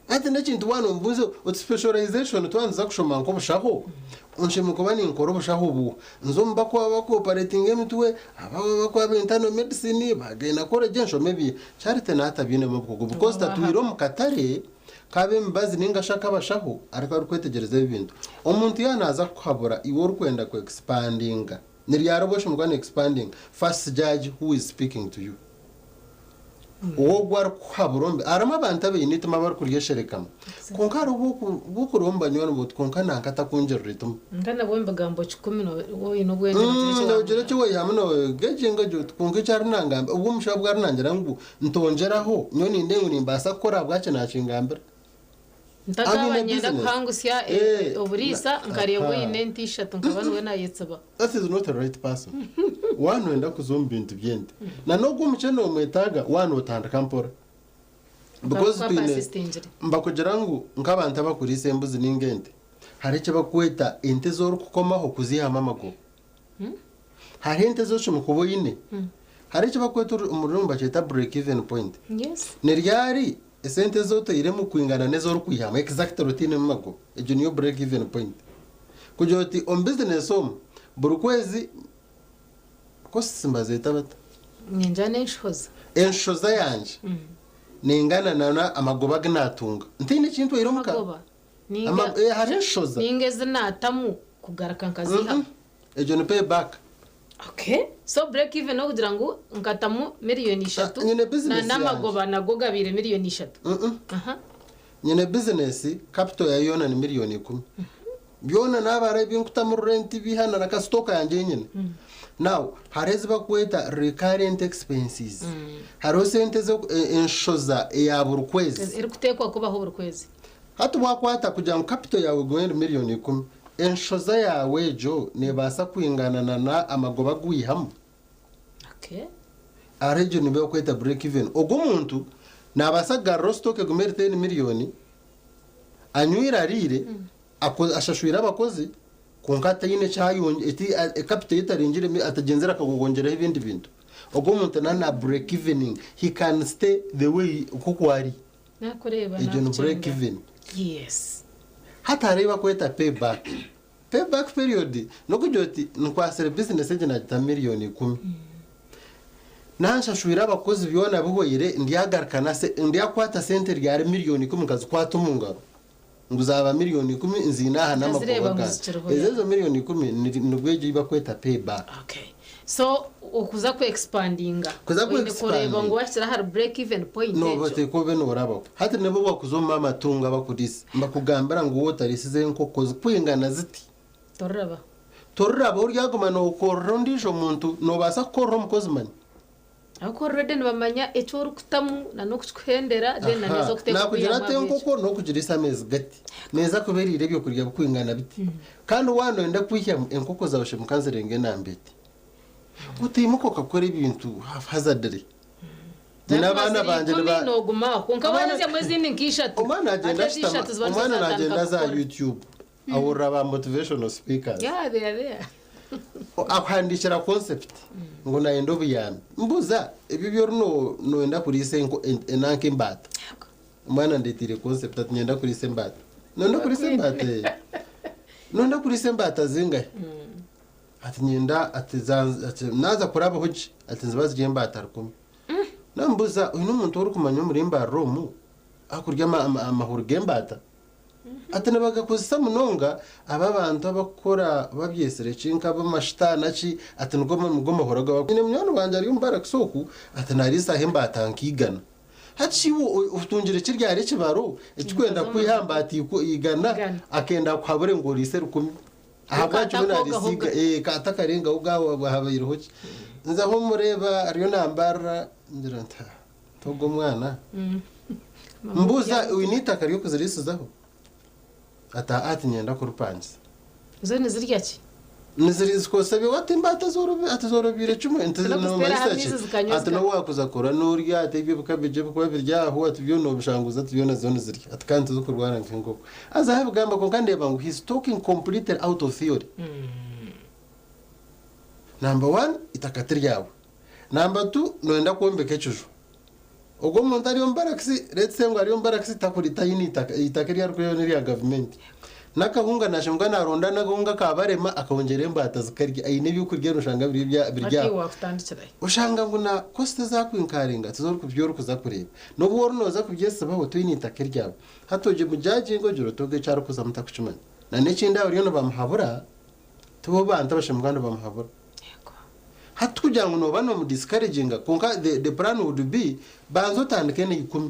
V: Hati n'ekintu waaba nomubuuza oti specialization twaba nituza kushoma nk'obushaho, nshemereire kuba ninkora obushaho obu, nze omu bakuba bakuoperatinga emitwe, aba bakuba ba internal medicine, ba gynecology nshome ebi. Charity nawe atabiinemu obukugu because tatwire omu katare k'ab'emibazi ninga shi ak'abashaho ariko arikwetegyereza ebi bintu. Omuntu yaaba naaza kukuhabura iwe orikwenda ku expandinga, ni ryari obu oshemereire kuba no expandinga? First judge who is speaking to you. Ogwo arikukuhabura omu harimu abantu abaine eitima abarikuryesherekamu kwonka hariho obu orikureeba omu banywani baawe oti kwonka nanka takungirira eitima.
A: Nka nabwo omu bigambo kikumi waaba oine obwengye noogira eki
V: Noogira
A: waamugamba.
V: eki waihamu noogegyenga ogye oti kwonka eki arinangamba obwo omushaho obu arinangira ngu ntongyeraho nyowe nindeeba ngu nimbaasa kukora ahabwaki naakingambira.
A: Ntakaba
V: I'm in a
A: niinyenda
V: business.
A: kuhangusya
V: Eh,
A: oburiisa nkareeba
V: aha.
A: oine ente ishatu nkaba niwe naayetsiba.
V: That is not the right person. Waaba noyenda kuza omu bintu by'ente. Na n'ogwo omukye nomwetaaga waaba notandika mpora. Because
A: Kuba
V: twine
A: persistingire.
V: mbakugira ngu nk'abantu abakuriisa embuzi ninga ente, hariho eki bakweta ente ezi orikukomaho kuziihamu amagoba. Hariho ente ezi oshemereire kuba oine. Hariho eki bakweta omu rurimi nibakyeta break even point.
A: Yes.
V: Ni ryari esente ezi otairemu kwingana n'ezi orikwihamu exactly otainemu magoba. Egyo niyo break even point. Kugira oti omu bizinesi omu buri kwezi costs nibazeeta bata?
A: Ningira n'enshohoza.
V: Enshohoza yangye neingana na amagoba agu naatunga. Ntaine eki ntwaire omuka.
A: Amagoba?
V: Ama, eh, hariho enshohoza.
A: Ninga ezi naatamu kugaruka nkaziihamu.
V: Egyo ni pay back.
A: Okay. So break even n'okugira ngu nkatamu miriyoni ishatu
V: nyine business
A: na n'amagoba nago gabaire miriyoni ishatu. Aha.
V: Nyine bizinesi capital yayo yoona ni miriyoni ikumi. Byona naabara ebi nkutamu rent bihana na ka stock yangye yenyine. Now hariho ezi bakweta recurrent expenses. Hariho sente enshoza eya buri kwezi.
A: Erikuteekwa kubaho buri kwezi.
V: Hati wakwata kugira ngu capital yaawe egume eri miriyoni ikumi, enshoza yaawe egyo neebaasa kwingana na na amagoba agu waihamu?
A: Okay.
V: Hariho egyo niyo bakweta break even. Ogwo omuntu naabaasa kugaruraho stock egume eri teeni miriyoni, anywire ariire, ashashwire abakozi, kwonka ataine eki ayongye, capital ye etaringire, atagyenzire akagongyeraho ebindi bintu. Ogwo omuntu na na break evening, he can stay the way nk'oku ari.
A: Nakureeba
V: Egyo ni break
A: nakucenga.
V: even.
A: Yes.
V: Hati hariho ei bakweta pay back. Pay back period n'okugira oti nkwatsire bizinesi egi naagita miriyoni ikumi. Nanshashwire abakozi byona bihweire ndyagaruka na ndyakwata sente ryari miriyoni ikumi nkazikwata omu ngaro. Ngu zaaba miriyoni ikumi nziine aha n'amagoba
A: Nkazireeba ngu
V: gange.
A: zikiriho
V: Ezo
A: ya.
V: ezo miriyoni ikumi nibwo egyo ei bakweta pay back.
A: Okay. So okuza ku expandinga
V: Kuza ku
A: oine kureeba
V: expandinga.
A: ngu wahikire ahari break even point
V: Nooba
A: egyo.
V: oteekwa obe noorabaho. Hati nibwo bwakuza omu amatungo abakuriisa nibakugambira ngu waaba otarisize enkoko zikwingana ziti.
A: Torirabaho.
V: Torirabaho oryaguma nookorera ondiijo muntu, noobaasa kukorera omukozi manya.
A: Ahabw'okuba already nibamanya eki orikutamu na n'okukikuhendera then na
V: Aha,
A: n'ez'okuteeka
V: Naakugira
A: kwihamu
V: ati
A: ahabw'ekyo.
V: enkoko n'okugiriisa ameezi gati neeza kuba eriire ebyokurya bikwingana biti. Kandi waaba nooyenda kwihamu enkoko zaawe shemuka nzirenga enamba eti. Otaimuka okakora ebintu haphazardly. Nyine abaana bangye
A: Ikumi
V: niba
A: nogumaho kwonka waahezyamu ezindi nk'ishatu
V: omwana agenda
A: Ate ezi
V: ashutama
A: ishatu ziba nizo
V: omwana
A: zaatandika
V: nagenda za
A: kukora.
V: YouTube ahurira ba motivational speakers.
A: Yeah, they are there.
V: Akuhandikira concept ngu nayenda obuyambi. Mbuza ebyo byori noyenda kuriisa enanka embaata. Omwana andetiire concept ati niinyenda kuriisa embaata. Noyenda kuriisa embaata? Ee. Noyenda kuriisa embaata zingahi? Ati niinyenda ati ati naaza kurabaho gye ati niziba ziri embaata 1000. Namubuuza oine omuntu ou orikumanya omuri Mbarara omu arikurya amahuri g'embaata? Ati nibagakozesa munonga aba abantu abakukora babyetsire ki nk'ab'amashita naki ati nigo nigo mahuri agu Nyine munywani wangye ari omu barakisi oku ati naariisaho embaata nka igana. Hati iwe otungire ki ryari ekibaro ekikwenda kwiha aha mbaata 100 akenda akuhabure ngu oriise 1000? Ahabwaki we naarisiiga katakarengaho habaireho ki? Nza aho mureeba ariyo nambarira ngira nti ah, ogwo omwana. Mbuuza oine eitaka ry'okuziriisizaho? Ati aa ati niinyenda kuripangisa.
A: Zo nizirya ki?
V: Nizikozesa bi ati embaata ati zorobiire kimwe nti
A: Zirikuziteera aha
V: nomanyisa ki?
A: maizi zikanywa
V: Ati n'obu waakuza kurora n'orya ati ebyo ebikabeegi ebirikuba biri aho ati byona obishanguza ati byona zo nizirya ati kandi tizikurwara nk'enkoko. Haza abigamba kwonka ndeeba ngu he's talking completely out of theory. Number one, eitaka ti ryawe. Number two, nooyenda kwombeka ekiju. Ogwo omuntu ari omu barakisi, let's say ngu ari omu barakisi takuri taine eitaka, eitaka eri arikureeba n'erya gavumenti. N'akahunga naashanga naaronda n'akahunga ka barema akongyera embaata zikarya, aine ebyokurya noshanga biri ebya biri
A: Hati
V: aho.
A: waakutandikirahi?
V: Oshanga ngu na cost ezi akwinkaringa tizo ori orikuza kureeba. N'obu ori nooza kubyesibaho toine eitaka eryawe. Hati ogye mujajinge ogire oti ogwo eki arikuzamu takukimanya. Na n'ekindi abariyo nibamuhabura tibo bantu abashemerire kuba nibamuhabura. Hati tikugira ngu nooba noomu discouraginga kwonka the plan would be banza otandike na 10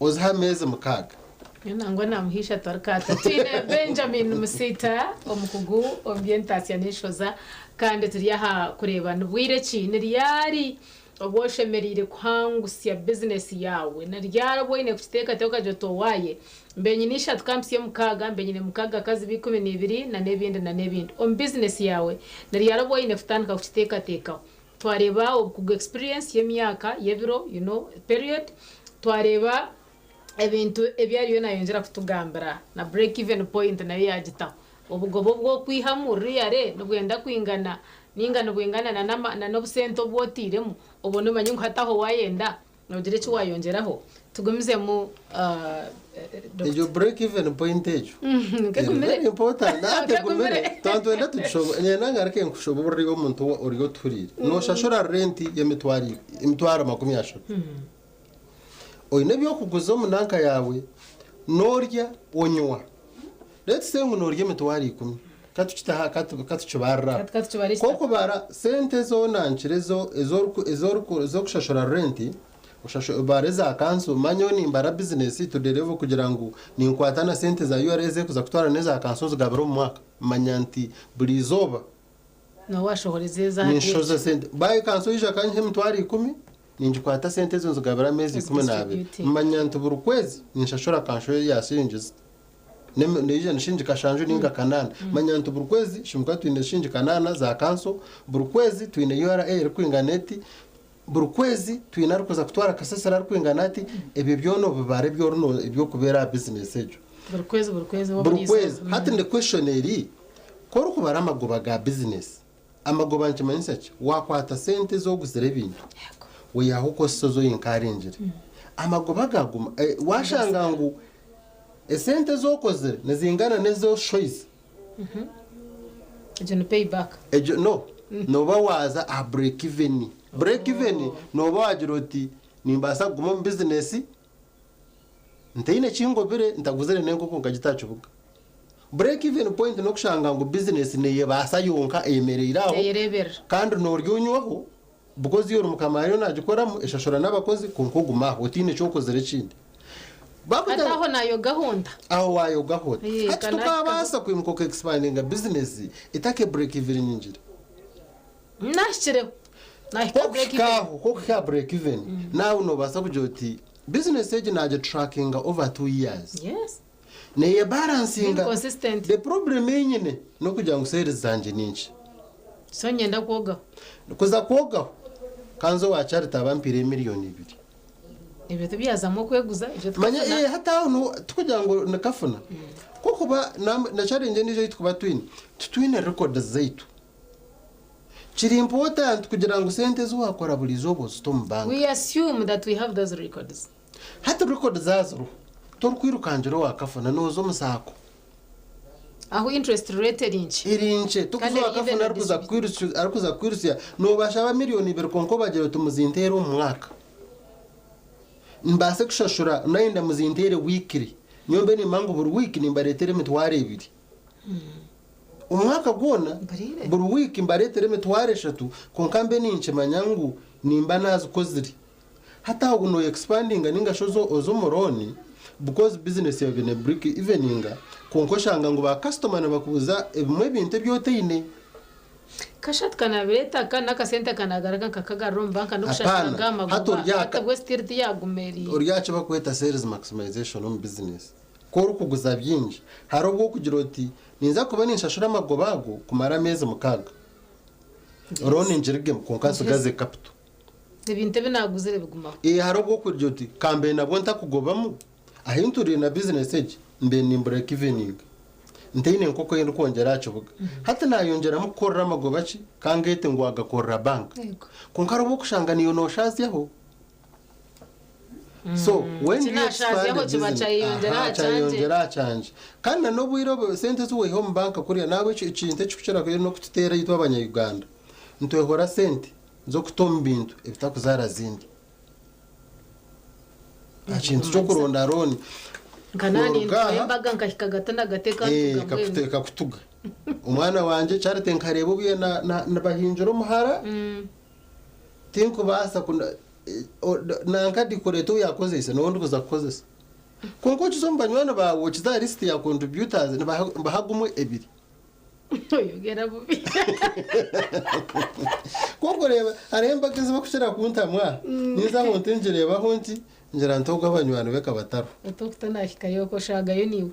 V: ozihe ameezi 6.
A: Nangwa namuha ishatu arikaata. Twine Benjamin Musiita omukugu omu by'entaasya n'enshoza kandi turi aha kureeba ni bwire ki, ni ryari obu oshemereire kuhangusya bizinesi yaawe, ni ryari obu oine kukiteekateeka okagira oti owaaye mbe nyine ishatu ka mpitsye 6, mbe nyine 6 ka zibe 12 na n'ebindi na n'ebindi. Omu bizinesi yaawe ni ryari obu oine kutandika kukiteekateekaho? Twareeba obukugu experience y'emyaka, y'ebiro, you know, period, twareeba ebintu ebi ariyo nayongyera kutugambira na break even point nayo yagitaho. Obugoba obu okwihamu really nibwenda kwingana ninga nibwingana na n'obusente obu otairemu obwo nomanya ngu hati aho wayenda nogira eki wayongyeraho. Tugumizemu Doctor.
V: Egyo break even point egyo eri
A: Kegumire.
V: very important. Ati
A: Kegumire.
V: egumire. Twaba nitwenda tugishobo nyenda ngaruke nkushoboborere iwe omuntu ori otuhuriire. Noshashura rent y'emitwaro 30,000. Oine ebyokuguza omu nanka yaawe, noorya, onywa. Let's say ngu noorya 10,000. Katukitaha katukibarira aho.
A: Katukibare
V: Kwokubara sente ezonankire ezo ez'okushashura rent, obare eza kanso, manya nyowe nimbara bizinesi to the level kugira ngu ninkwata na sente za URA ezikuza kutwara n'eza kanso nzigabira omu mwaka. Manya nti buri izooba
A: Nooba washohoreza eza
V: ninshoza sente. Bayi kanso yaija akanyiha 10,000, ningikwata sente ezo nzigabira ameezi 12. Manya nti buri kwezi ninshashura kansho ya siringi zita. Neija ni shiringi kashanju ninga kanaana. Manya nti buri kwezi shimuka twine shiringi kanaana za kanso, buri kwezi twine URA erikwingana eti, buri kwezi twine arikuza kutwara kasasiro arikwingana ati, ebyo byona obibara eby'okubeera aha bizinesi egyo.
A: Buri kwezi buri kwezi
V: Buri kwezi. Hati the question eri, ku orikubara amagoba ga bizinesi, amagoba nikimanyisa ki? Waakwata sente ez'oguzire ebintu, oihaho costs ezi oinkaringire. Amagoba gaguma, waashanga ngu esente ez'okozire nizingana n'ez'oshoize.
A: Egyo ni payback.
V: Egyo no, nooba waaza aha break even. Break even nooba waagira oti nimbaasa kuguma omu bizinesi ntaine kingobire ntaguzire n'enkoko nkagita aha kibuga. Break even point n'okushanga ngu bizinesi neyebaasa yonka eyemereire aho.
A: Neyereeberera.
V: Kandi noorya onywaho because yo ori mukama ariyo naagikoramu eshashura n'abakozi kwonka oguma aho otaine eki okozire ekindi.
A: Hati aho nayo gahunda.
V: Aho wayogaho ota.
A: Eh,
V: Hati tokabaasa kwimuka oka expandinga bizinesi etaka break even nyingire.
A: Nahikireho. Nahika break even.
V: Kokuhika aho, kokuhika aha break even, naawe noobaasa kugira oti bizinesi egi naagitrackinga over 2 years. Neyebalansinga.
A: Being consistent.
V: The problem enyine n'okugira ngu sales zangye ni nkye.
A: So nyenda kwogaho.
V: Kuza kwogaho kanze owa Charity aba ampiire emiliyoni ibiri.
A: Ebyo tibyazamu okweguza ebyo
V: Manya
A: tukafuna.
V: eh, hati aho niho tikugira ngu nikafuna. Kw'okuba na na challenge endiijo ei tukuba twine, titwine records zaitu. Kiri important kugira ngu sente ezi waakora buri izooba ozite omu banka.
A: We assume that we have those records.
V: Hati records zaaziriho, torikwirukangira owa kafuna nooza omu saako.
A: Ahu interest rate eri nkye.
V: Eri nkye, tokuza owa kafuna arikuza kukwirutsya arikuza kukwirutsya noobashaba miriyoni ibiri kwonka obagira oti muzinteere omu mwaka. Mbaase kushashura nayenda muzinteere weekly. Nyowe mbe nimba ngu buri wiiki nimbareetera emitwaro ebiri. Omwaka gwona buri wiiki mbareetera emitwaro eshatu kwonka mbe ninkimanya ngu nimba naazikozire. Hati aho nooya expandinga ninga shi oze omu loan because business yaawe eine break eveninga kwonka oshanga ngu ba customer nibakubuza ebimwe ebintu ebi otaine.
A: Kasha tukanabireeta aka n'akasente kanagaruka nkakagarura omu banka n'okushashura
V: Apaana,
A: aga
V: hati
A: magoba
V: ori aha
A: hati bwo still tiyaguma eri.
V: Ori aha kibakweta sales maximization omu business. Ku orikuguza bingi, hariho obu orikugira oti ninza kuba ninshashura amagoba ago kumara ameezi mukaaga. Loan ngirugemu kwonka ntsigaze capital.
A: Ebintu ebi naaguzire bigumaho.
V: Ee, hariho obu orikugira oti ka mbe nabwo ntakugobamu, ahi nturiire na bizinesi egi mbe nimbureeka-iveninga. Ntaine nkoko ei ndikwongyera aha kibuga. Hati naayongyeramu kukorera amagoba ki? Ka ngeete ngu waagakorera banka. Kwonka hariho obu orikushanga naiwe nooshaazyaho. So when you
A: Ekinaashaazyaho
V: expand
A: kiba
V: business,
A: kyayeyongyera
V: aha,
A: aha kyangye.
V: kyayeyongyera aha kyangye. Kandi na n'obwire obu sente ezi waiha omu banka kuriya nawe ekintu ekirikukira n'okututeera itwe abanya-Uganda, nitwehora sente z'okuta omu bintu ebitakuzaara zindi. Aha kintu ky'okuronda looni.
A: Nka naanye
V: Noruga
A: ntwaye
V: aha,
A: embaga nkahika gato na gato
V: eh,
A: ekantuga mbwenu.
V: ekakutuga. Omwana wangye Charity nkareeba obu nibahingira omuhara, tinkubaasa nanka decorator ou yaakozeise niwe ndikuza kukozesa. Kwonka okiza omu banywani baawe okiza aha lisiti ya contributors nibaha gumwe ebiri.
A: Oyogera bubi.
V: Kwonka oreeba hariho embaga ezi barikukira kuntamwa, ninza aho nti ngireebaho nti ngira nti ogu abanywani be kabatariho.
A: Otokuta naahikayo okwo oshaagayo niiwe.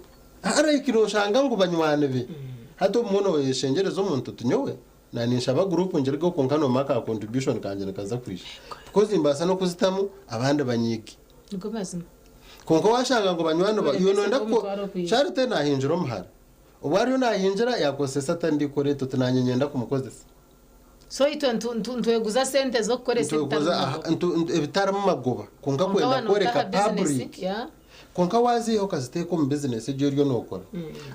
V: Like nooshanga ngu banywani be. Hati obumwe nooyeshengyereza omuntu oti nyowe na ninshaba group ngirugeho kwonka noompa ka contribution kangye nikaza kwija. Because nimbaasa n'okuzitamu abandi banyiige.
A: Nigo mazima.
V: Kwonka waashanga ngu banywani ba iwe nooyenda
A: Oremesa omutwaro kwija.
V: Charity naahingira omuhara. Obu ariyo naahingira yaakozesa ata ndikoreta oti naanye niinyenda kumukozesa.
A: So itwe nitweguza sente z'okukoresa ebitarimu
V: Nitweguza, aha,
A: magoba.
V: ebitarimu magoba kwonka
A: Kwonka
V: kwenda
A: waaba
V: kworeka
A: nootaha bizinesi,
V: public.
A: yeah.
V: Kwonka waaziiha okaziteeka omu bizinesi egi oriyo nookora,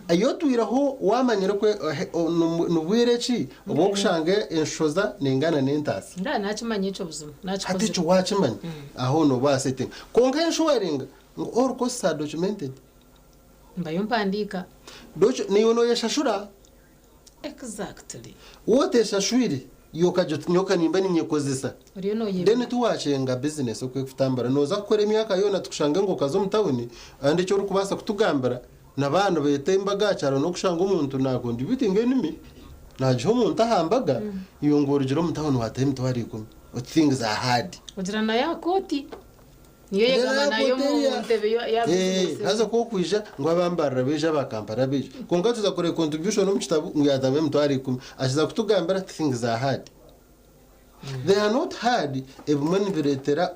V: ei otwireho waamanyire ku ni bwire ki obu orikushanga enshoza neingana n'entaasya.
A: Nda naakimanya ekyo buzima,
V: Hati
A: naakikozire.
V: ekyo waakimanya, aho noobaasa etenga. Kwonka inshuwaringa ngu all costs are documented.
A: Mbayo mpandiika.
V: Naiwe nooyeshashura.
A: Exactly.
V: Waaba oteeshashwire, iwe okagira oti nyowe ka nimba ninyekozesa.
A: Oriyo nooyebwa.
V: Then tiwaakyenga bizinesi oku erikutambura. Nooza kukora emyaka yoona tukushange ngu okaza omu tawuni kandi eki orikubaasa kutugambira na baaba nibeeta embaga aha kyaro n'okushanga omuntu naakontributinga enimi naagiha omuntu aha mbaga iwe ngu orugire omu tawuni waataho emitwaro ikumi oti things are hard.
A: Ogira nayo aha kooti. Niyo yegama nayo omu ntebe ya bizinesi.
V: Haza ku okwija ngu abambarira baija aba Kampala baija kwonka tuza kureba contribution omu kitabo ngu yaatamu emitwaro ikumi akiza kutugambira ati things are hard. They are not hard ebimwe nibireetera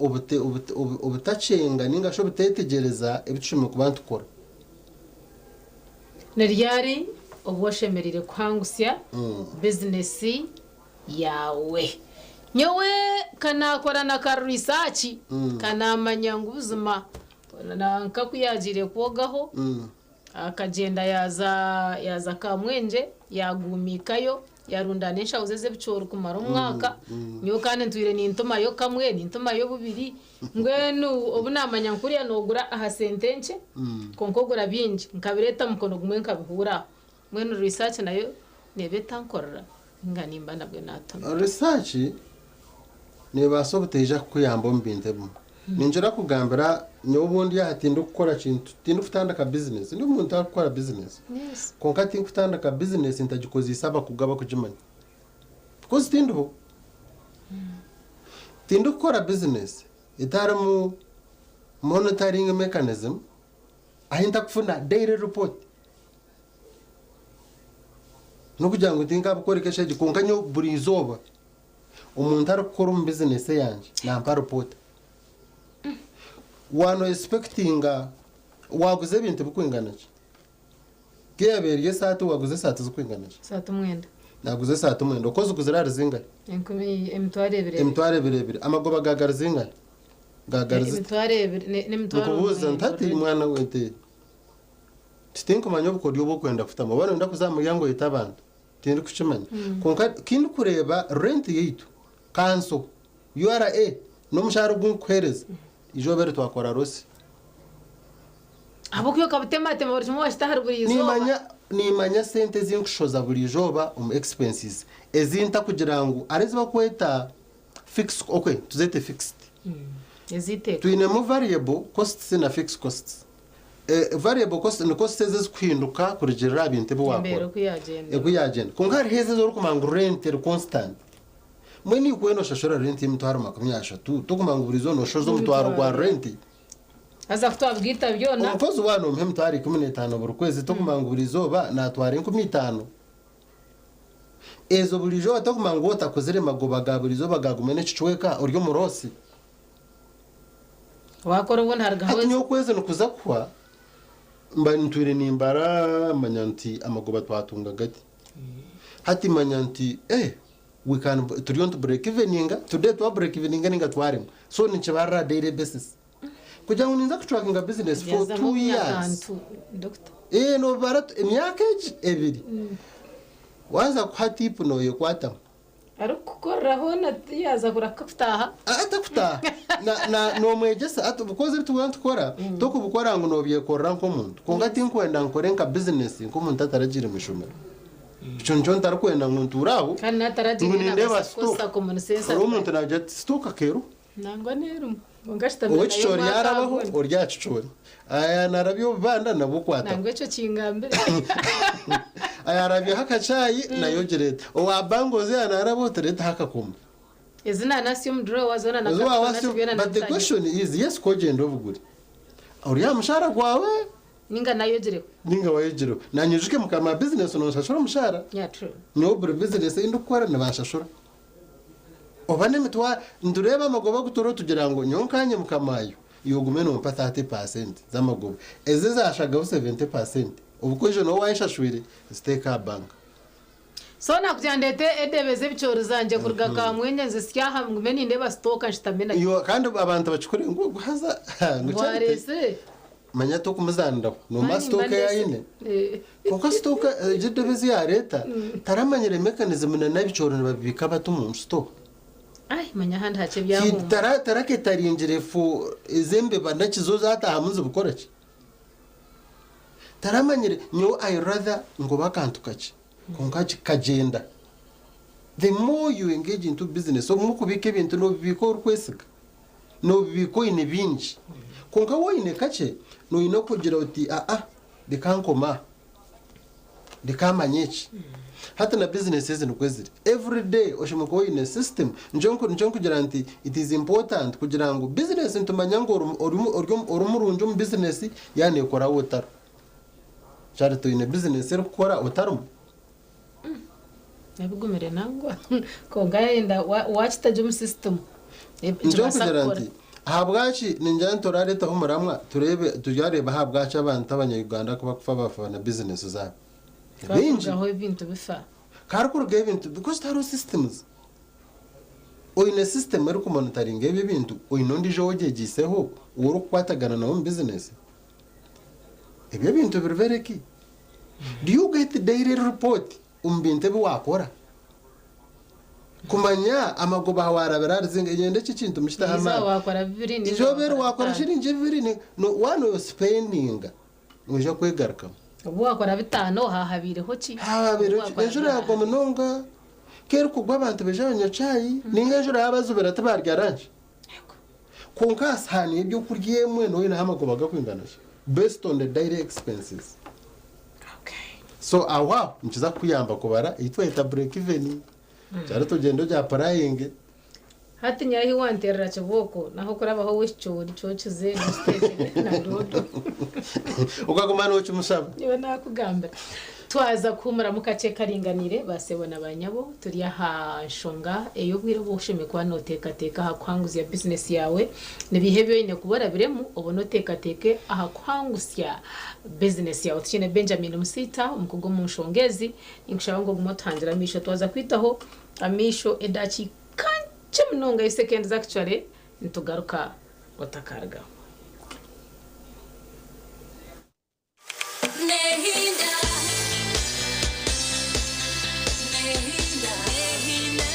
V: obutakyenga ninga shi obuteetegyereza ebi tushemereire kuba nitukora.
A: Ni ryari obu oshemereire kuhangusya bizinesi yaawe? Nyowe ka naakora na ka research ka naamanya ngu buzima nanka ku yaagiire kwogaho akagyenda yaaza yaaza Kamwengye yaagumiikayo yaarundaana enshaho ze z'ebicoori kumara omwaka. Nyowe kandi ntwire nintumayo kamwe nintumayo bubiri mbwenu obu naamanya ngu kuriya noogura aha sente nkye kwonka ogura bingi nkabireeta mukono gumwe nkabihuura aho. Mbwenu research nayo neeba etankorera ninga nimba nabwe naatoma.
V: Research neebaasa obuteija kukuyamba omu bintu ebimwe. Ningira kugambira nyowe obundi aha tindikukora kintu, tindikutandika bizinesi. Ndi omuntu arikukora bizinesi. Kwonka tinkutandika bizinesi ntagikozeise abakugu abakugimanya. Because tindiho. Tindikukora bizinesi etarimu monitoring mechanism ahu ntakufuna daily report. N'okugira ngu tinkabikworeka eshegi kwonka nyowe buri izooba omuntu arikukora omu bizinesi eyangye nampa ripoota. Waaba noesipekitinga waaguza ebintu birikwingana ki? Nk'eyaaba eri esaati waaguza esaati zirikwingana ki?
A: Saati mwenda.
V: Naaguza esaati mwenda. Oku oziguzire ahari zingahi?
A: Enkumi emitwaro ebiri ebiri.
V: Emitwaro ebiri ebiri. Amagoba gaagari zingahi? Gaagari zita?
A: Emitwaro ebiri n'emitwaro
V: Nkubuuza nti hati mwana we nti titinkumanya obukodyo obu orikwenda kutamu. Oba noyenda kuza aha muryango oyete abantu? Tindikukimanya. Kwonka kindikureeba rent yaitu, kanso, URA n'omushaara ogu nkukuheereza, eizooba eri twakora rosi.
A: Ahabw'okuba okabutematema buri kimwe wakita ahari buri izooba.
V: Nimanya nimanya sente ezi nkushoza buri izooba omu expenses ezi ntakugira ngu hariho ezi bakweta fixed okay tuzeete fixed.
A: Ez'eiteeka.
V: Twinemu variable costs na fixed costs. Variable costs ni costs ezi ezikuhinduka kurugiirira aha bintu ebi
A: Embeera
V: waakora.
A: oku yaagyenda.
V: Oku yaagyenda. Kwonka hariho ezi ezi orikumanya ngu rent eri constant. Mbwenu iwe weena oshashura rent y'emitwaro 30, tokumanya ngu buri izooba nooshoza omutwaro gwa rent.
A: Haza ku twabwita byona.
V: Omukozi waaba noomuha emitwaro 15 buri kwezi, tokumanya ngu buri izooba naatwara 5000? Ezo buri izooba tokumanya ngu waaba otakozire magoba ga buri izooba gaaguma n'ekicweka ori omu roosi?
A: Waakora obundi harugaho
V: Hati nyowe okwezi nikuza kuhwa mba ntwire nimbara manya nti amagoba twatunga gati. Hati manya nti eh we can turiyo nitu break eveninga today twa break eveninga ninga twaremwa so nikibarira aha daily basis. Kugira ngu ninza kutrackinga business for
A: Yazamu
V: 2 years.
A: akantu doctor.
V: Eh nobara emyaka egi ebiri waaza kuha tip noyekwatamu.
A: Arikukukorera hoona yaaza kuraka kutaaha.
V: Atakutaaha. Na na nomwegyesa ati because ebi turikuba nitukora tokubikora ngu nobyekorera nk'omuntu kwonka tinkwenda nkore nka business nk'omuntu ataragiire mu ishomero. Ekyo nikyo ntarikwenda ngu ntuure aho
A: Kandi
V: ngu
A: naataragiire
V: nindeeba
A: naabaasa
V: stock.
A: kukozesa common sense.
V: Hariho omuntu naagira ati stock akeeruho.
A: Nangwa n'erimu. Kwonka ashutamire nayo
V: Ow'ekicoori
A: omwaka
V: yaarabaho
A: gwona.
V: ori aha kicoori. Yaanarabya obubanda nabwo okwataho.
A: Nangwa ekyo kingambire.
V: Yaarabyaho akacaayi nayo ogireeta. Owa bangles yaanarabaho otireetaho akakomo.
A: Ezi nanasi omu drawer zoona na
V: Ezi
A: carton
V: waawasi
A: byona
V: but the
A: nabitandika.
V: question is yes ku ogyenda obugure ori aha mushaara gwawe
A: Ninga nayogireho.
V: ninga wayogireho. Naanye oijuke mukama wa bizinesi nonshashura omushaara.
A: Yeah, true.
V: Nyowe buri bizinesi ei ndikukora nibanshashura. Oba n'emitwaro nitureeba amagoba agu turiho tugira ngu nyowe nkanye mukama yo iwe ogume nompa 30% z'amagoba. Ezi ezashagaho 70% obu ku oija nooba wayeshashwire ziteeke aha banka.
A: So nakugira ndeete edebe z'ebicoori zangye kuruga Kamwenge nzisye aha ngume nindeeba sitooka nshutame nayo.
V: Iwe kandi abantu bakikore ngu ogu haza ngu
A: Ngu
V: Charity
A: areesire.
V: manya tokumuzaniraho nomuha
A: Mani
V: sitooka
A: mba
V: ei
A: ndeesire.
V: aine. Kwonka sitooka egi edebe ezi yareeta taramanyire mechanism na n'ebicoori nibabibiika bata omu sitooka.
A: Ai manya ahandi hakye ebyahumba.
V: Taraketaringire for ez'embeba naki zo zatahamu nizibikora ki? Taramanyire nyowe I rather ngobe akantu kakye kwonka kagyenda. The more you engage into business obumwe okubiika ebintu nobibiika orikwesiga nobibiika oine bingi kwonka waaba oine kakye noine kugira oti aa reka nkome aha reka manye eki. Hati na business ezi nikwo ziri everyday oshemereire kuba oine system nikyo nikyo nkugira nti it is important kugira ngu business nitumanya ngu ori murungi omu business yaaba neekora waaba otariho. Charity oine business erikukora otarimu?
A: Ebigumire nangwa kwonka yayenda wakita gye omu system
V: Nikyo
A: kibaasa
V: nkugira
A: kukora.
V: nti ahabwaki ningira nti turareetaho omuramwa tureebe turyareeba ahabwaki abantu abanya-Uganda ku bakufa bafa na business zaabo. Bingi.
A: Kakurugaho ebintu bifa.
V: Karikurugaho ebintu because tihariho systems. Oine system erikumonitaringa ebyo ebintu oine ondiijo ou ogyegyeiseho ou orikukwatagana nawe omu business. Ebyo ebintu biri very key. Do you get daily report omu bintu ebi waakora? Kumanya amagoba aha waarabire ahari zinga nyenda eki ekintu mukiteho
A: Eizooba
V: amaani.
A: wakora bibiri ninga
V: Izooba eri
A: wakora
V: waakora
A: bitaano.
V: shiringi bibiri waaba nospendinga noija kwegarukamu.
A: Obu wakora bitaano hahabiireho ki?
V: Hahabiireho ki? Enjura yagwa munonga kerikugwa abantu baija banywa chai ninga enjura yabazibira tibarya lunch. Kwonka aha sihaani y'ebyokurya emwe nooba oineho amagoba gakwingana ki? Based on the daily expenses. So aho aho nikiza kukuyamba kubara ei twayeta break even. Kyari tugyende ogyapplyinge.
A: Hati nyahi wanterera kibooko naho kurabaho w'ekicoori kyokize nokiteekere na doodo.
V: Okaguma nokimushaba.
A: Niwe nakugambira. Twaza kuhumuramu kakye karinganire basebo na banyabo turi aha nshonga ey'obwire obu oshemereire kuba noteekateeka aha kuhanguzya bizinesi yaawe. Nibiiha ebi oine kuba orabiremu obone oteekateeke aha kuhangusya bizinesi yaawe. Tukiine Benjamin Musiita omukugu omu nshonga ezi. Ninkushaba ngu ogume otuhangire amaisho. Twaza kwitaho amaisho edakiika nkye munonga, seconds actually, nitugaruka otakarugaho.
P: Nehinda, nehinda, nehinda,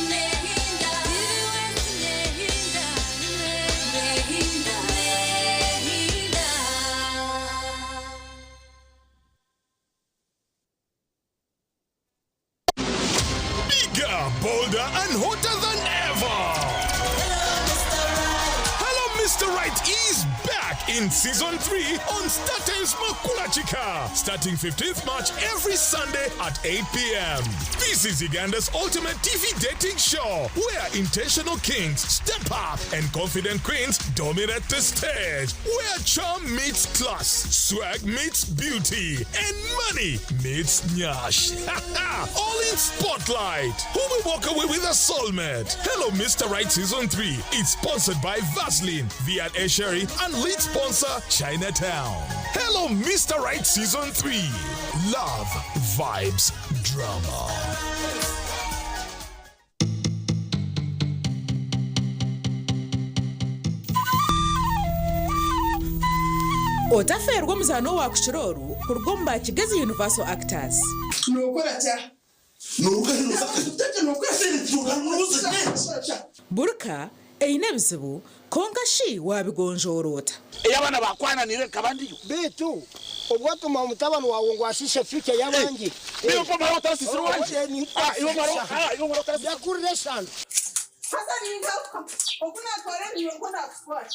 P: nehinda, nehinda, nehinda, nehinda.
D: Bigger, bolder, and hotter than ever. Hello, Mr. Right is back in season 3 on StarTimes Makulachika, starting 15th March every Sunday at 8 p.m. This is Uganda's ultimate TV dating show where intentional kings step up and confident queens dominate the stage, where charm meets class, swag meets beauty, and money meets nyash. All in spotlight. Who will walk away with a soulmate? Hello, Mr. Right Season 3 is sponsored by Vaseline, V&A Sherry, and lead sponsor Chinatown. Hello, Mr. Right Season 3. Love, vibes, drama.
G: Otafeerwa omuzaano owaakukira oru kuruga omu ba Kigezi Universal Actors. Burka eine ebizibu, kwonka shi waabigonjoora ota?
W: Ei abaana baakwananiire nkaba ndiyo.
X: Beitu obwo otuma mutabani waawe ngu ashiishe future y'abandi.
W: Iwe omara otarasiisire owangye? Ah, iwe omara ah, iwe omara otarasiisire.
X: Yakurira eshano.
Y: Haza ningaruka oku naatwara ebinywa nikwo naakutwara.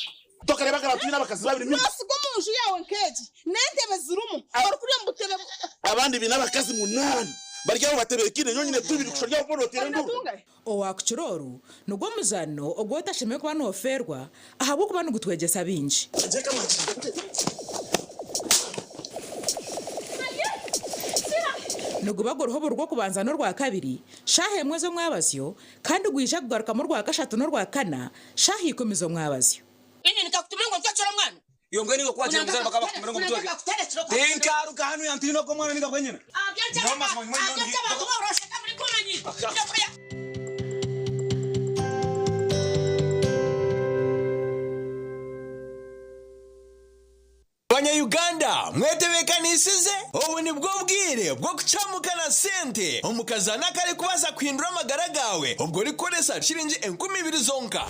W: Tokareeba nka twine abakazi babiri mingi.
Y: Noosiga omu nju yaawe nk'egi n'entebe zirimu orikurya omu butebe.
W: Abandi baine abakazi munaana bari aho batebeekaine nyowe nyine tubiri kushusha ori aho boona oteera enduru.
G: Owaakukira oru nigwo muzaano ogu otashemereire kuba noofeerwa ahabw'okuba nigutwegyesa bingi. Niguba guriho buri Rwokubanza n'Orwakabiri shaaha emwe z'omwabazyo kandi gwija kugarukamu Orwakashatu n'Orwakana shaaha ikumi z'omwabazyo.
Y: Inye nikakutuma ngu ntwekire omwana.
Z: Iyo mbwenu iwe kwakira omuzaire bakaba bakutumire ngu omutweke. Tinkaruka hanu yantiina ogwo omwana ninga gwenyina. Nyowe mazima nyuma nyowe
L: Banya-Uganda mwetebeekanisize? Obu nibwo bwire bw'okucamuka na sente omu kazaano akarikubaasa kuhindura amagara gaawe obwo orikukoresa shiringi 2000 zonka.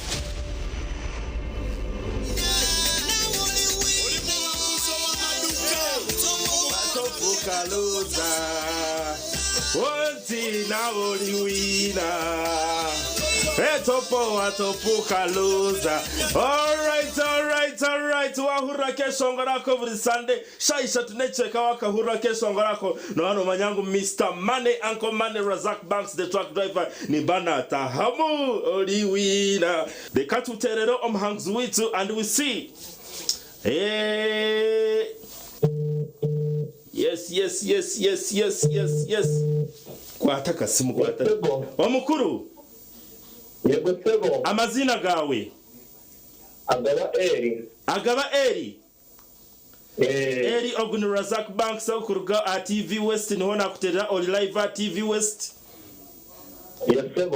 M: Alright, alright, alright. Wahurira akeshongoro ako buri Sunday shaaha ishatu n'ekicweka wakahurira akeshongoro ako nooba noomanya ngu Mister Money, Uncle Money, Razak Banks the truck driver nimba naatahamu ori winner. Reka tuteerere omuhanguzi waitu and we see. Eh, Yes, yes, yes, yes, yes, yes, yes. Kwata akasimu kwata. Omukuru.
N: Yego sebo.
M: Amazina gawe.
N: Agaba Eri.
M: Agaba Eri. Eri ogu ni Razak Banks okuruga aha TV West niho nakuterera ori live aha TV West.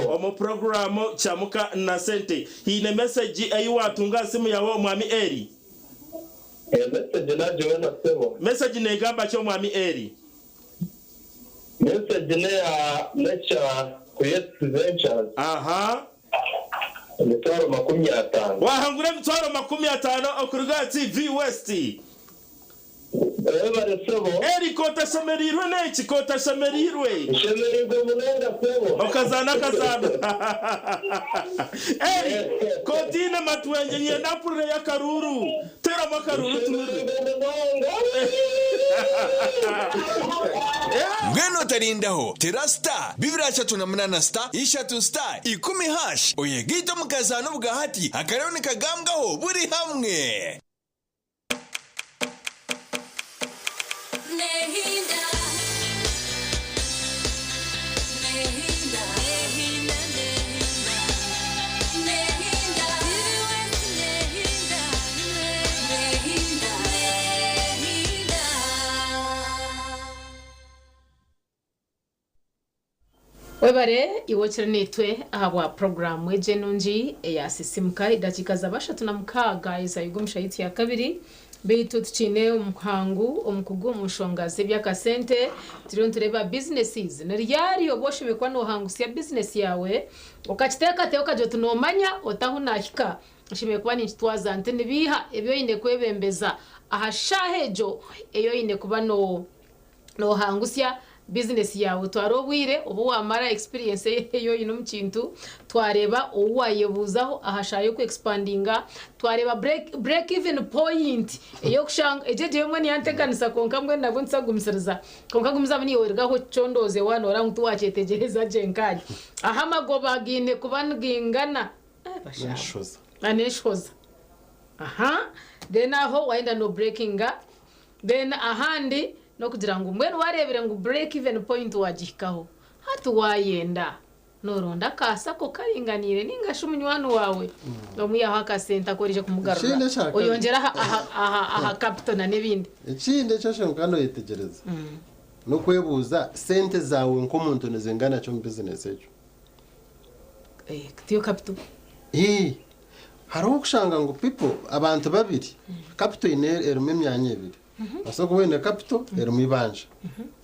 M: Omu puroguraamu Kyamuka na Sente. Haine mesegi ei waatunga aha simu yaawe Omwami Eri?
N: Mesegi nagiboona sebo.
M: Mesegi neegamba ki Omwami Eri?
N: Mesegi neya Nature Creates Ventures.
M: Aha.
N: Emitwaro 50.
M: Waahangura emitwaro 50 okuruga aha TV West.
N: Webare sebo.
M: Eri k'otashemereirwe n'eki k'otashemereirwe.
N: Nshemereirwe munonga sebo.
M: Okazaana akazaano. Eri k'otaine matwengye nyenda mpurireyo akaruuru. Teeramu akaruuru tuhurire.
L: Mbwenu otarindaho, tera star 238 star ishatu star ikumi hash oyegaite omu kazaano obwahati akariho nikagambwaho buri hamwe.
A: Webare iwe okiri naitwe ahabwa puroguraamu egi enungi eya Sisimuka. Edakiika zaba 36 ezayigwa omu shaaha yaitu ya kabiri. Beitu tukiine omuhangu omukugu omu nshonga z'eby'akasente. Turiyo nitureeba businesses. Ni ryari obu oshemereire kuba noohangusya bizinesi yaawe okakiteekateeka okagira oti noomanya oti ahu naahika nshemereire kuba ninkitwaza nti. Ni biiha ebi oine kwebembeza aha shaaha egyo ei oine kuba no Noohangusya bizinesi yaawe. Twara obwire obu waamara experience ei oine omu kintu, twareeba ou waayebuuzaho aha shaaha y'oku expandinga, twareeba break even point ey'okushanga egyo egyo yo mbwenu yanteganisa kwonka mbwenu nabwo nituza kugumisiriza. Kwonka gumizamu naiwe oruge aho okicondooze waaba nooreeba ngu tiwaakyetegyereza gye nkaanye. Ahu amagoba gaine kuba nigaingana. Bashaaba.
V: N'enshoza.
A: N'enshoza. Aha. Then aho waayenda no breakinga. Then ahandi n'okugira ngu mbwenu wareebire ngu break even point wagihikaho, hati wayenda noronda aka sacco karinganiire ninga shi munywani waawe omwihaho akasente aku oraije kumugarura
V: Ekindi ekya kabiri.
A: oyongyere aha aha aha aha capital na n'ebindi.
V: Ekindi eki oshemereire kuba noyetegyereza n'okwebuuza sente zaawe nk'omuntu nizingana ki omu bizinesi egyo.
A: Tiyo capital.
V: Ii, Hariho okushanga ngu people, abantu babiri, capital eine erimu emyanya ebiri. Nobaasa kuba oine capital erimu eibanja,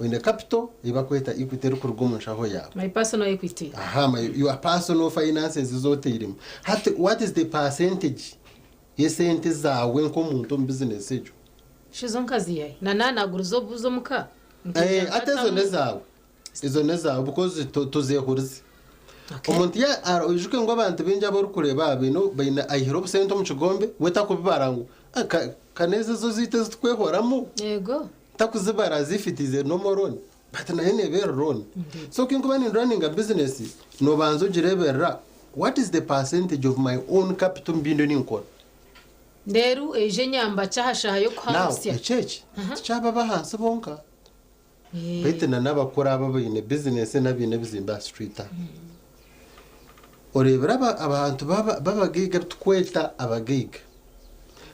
V: oine capital ei barikweta equity erikuruga omu nshaho yaawe.
A: My personal equity.
V: Aha, my, your personal finances ezi oteiremu. Hati what is the percentage y'esente zaawe nk'omuntu omu bizinesi egyo?
A: Shi zo nkaziihahi? Na naanaguriza obubuzi omuka nkaija
V: Eh, ate ezo
A: nkatamu.
V: n'ezaawe. Ezo n'ezaawe because tozehurize. Omuntu ya oijuke ngu abantu baingi abu orikureeba aha baine baine aihire obusente omu kigombe we takubibara ngu "Ah, ka ka n'ezo ezo zaitu ezi tukwehoramu
A: Yego.
V: takuzibara as if it is a normal loan but nayo neeba eri loan. So ku nkuba ninduraninga business noobanza ogireeberera what is the percentage of my own capital omu bi ndiyo ninkora.
A: Reero eija enyamba ki aha shaaha
V: Now
A: y'okuhangusya?
V: ekyo eki tikyaba ab'ahansi bonka. Beitu na n'abakuru abo abaine bizinesi n'abaine ebizimbe aha street aha. Oreebire abantu b'abagaiga abu turikweta abagaiga,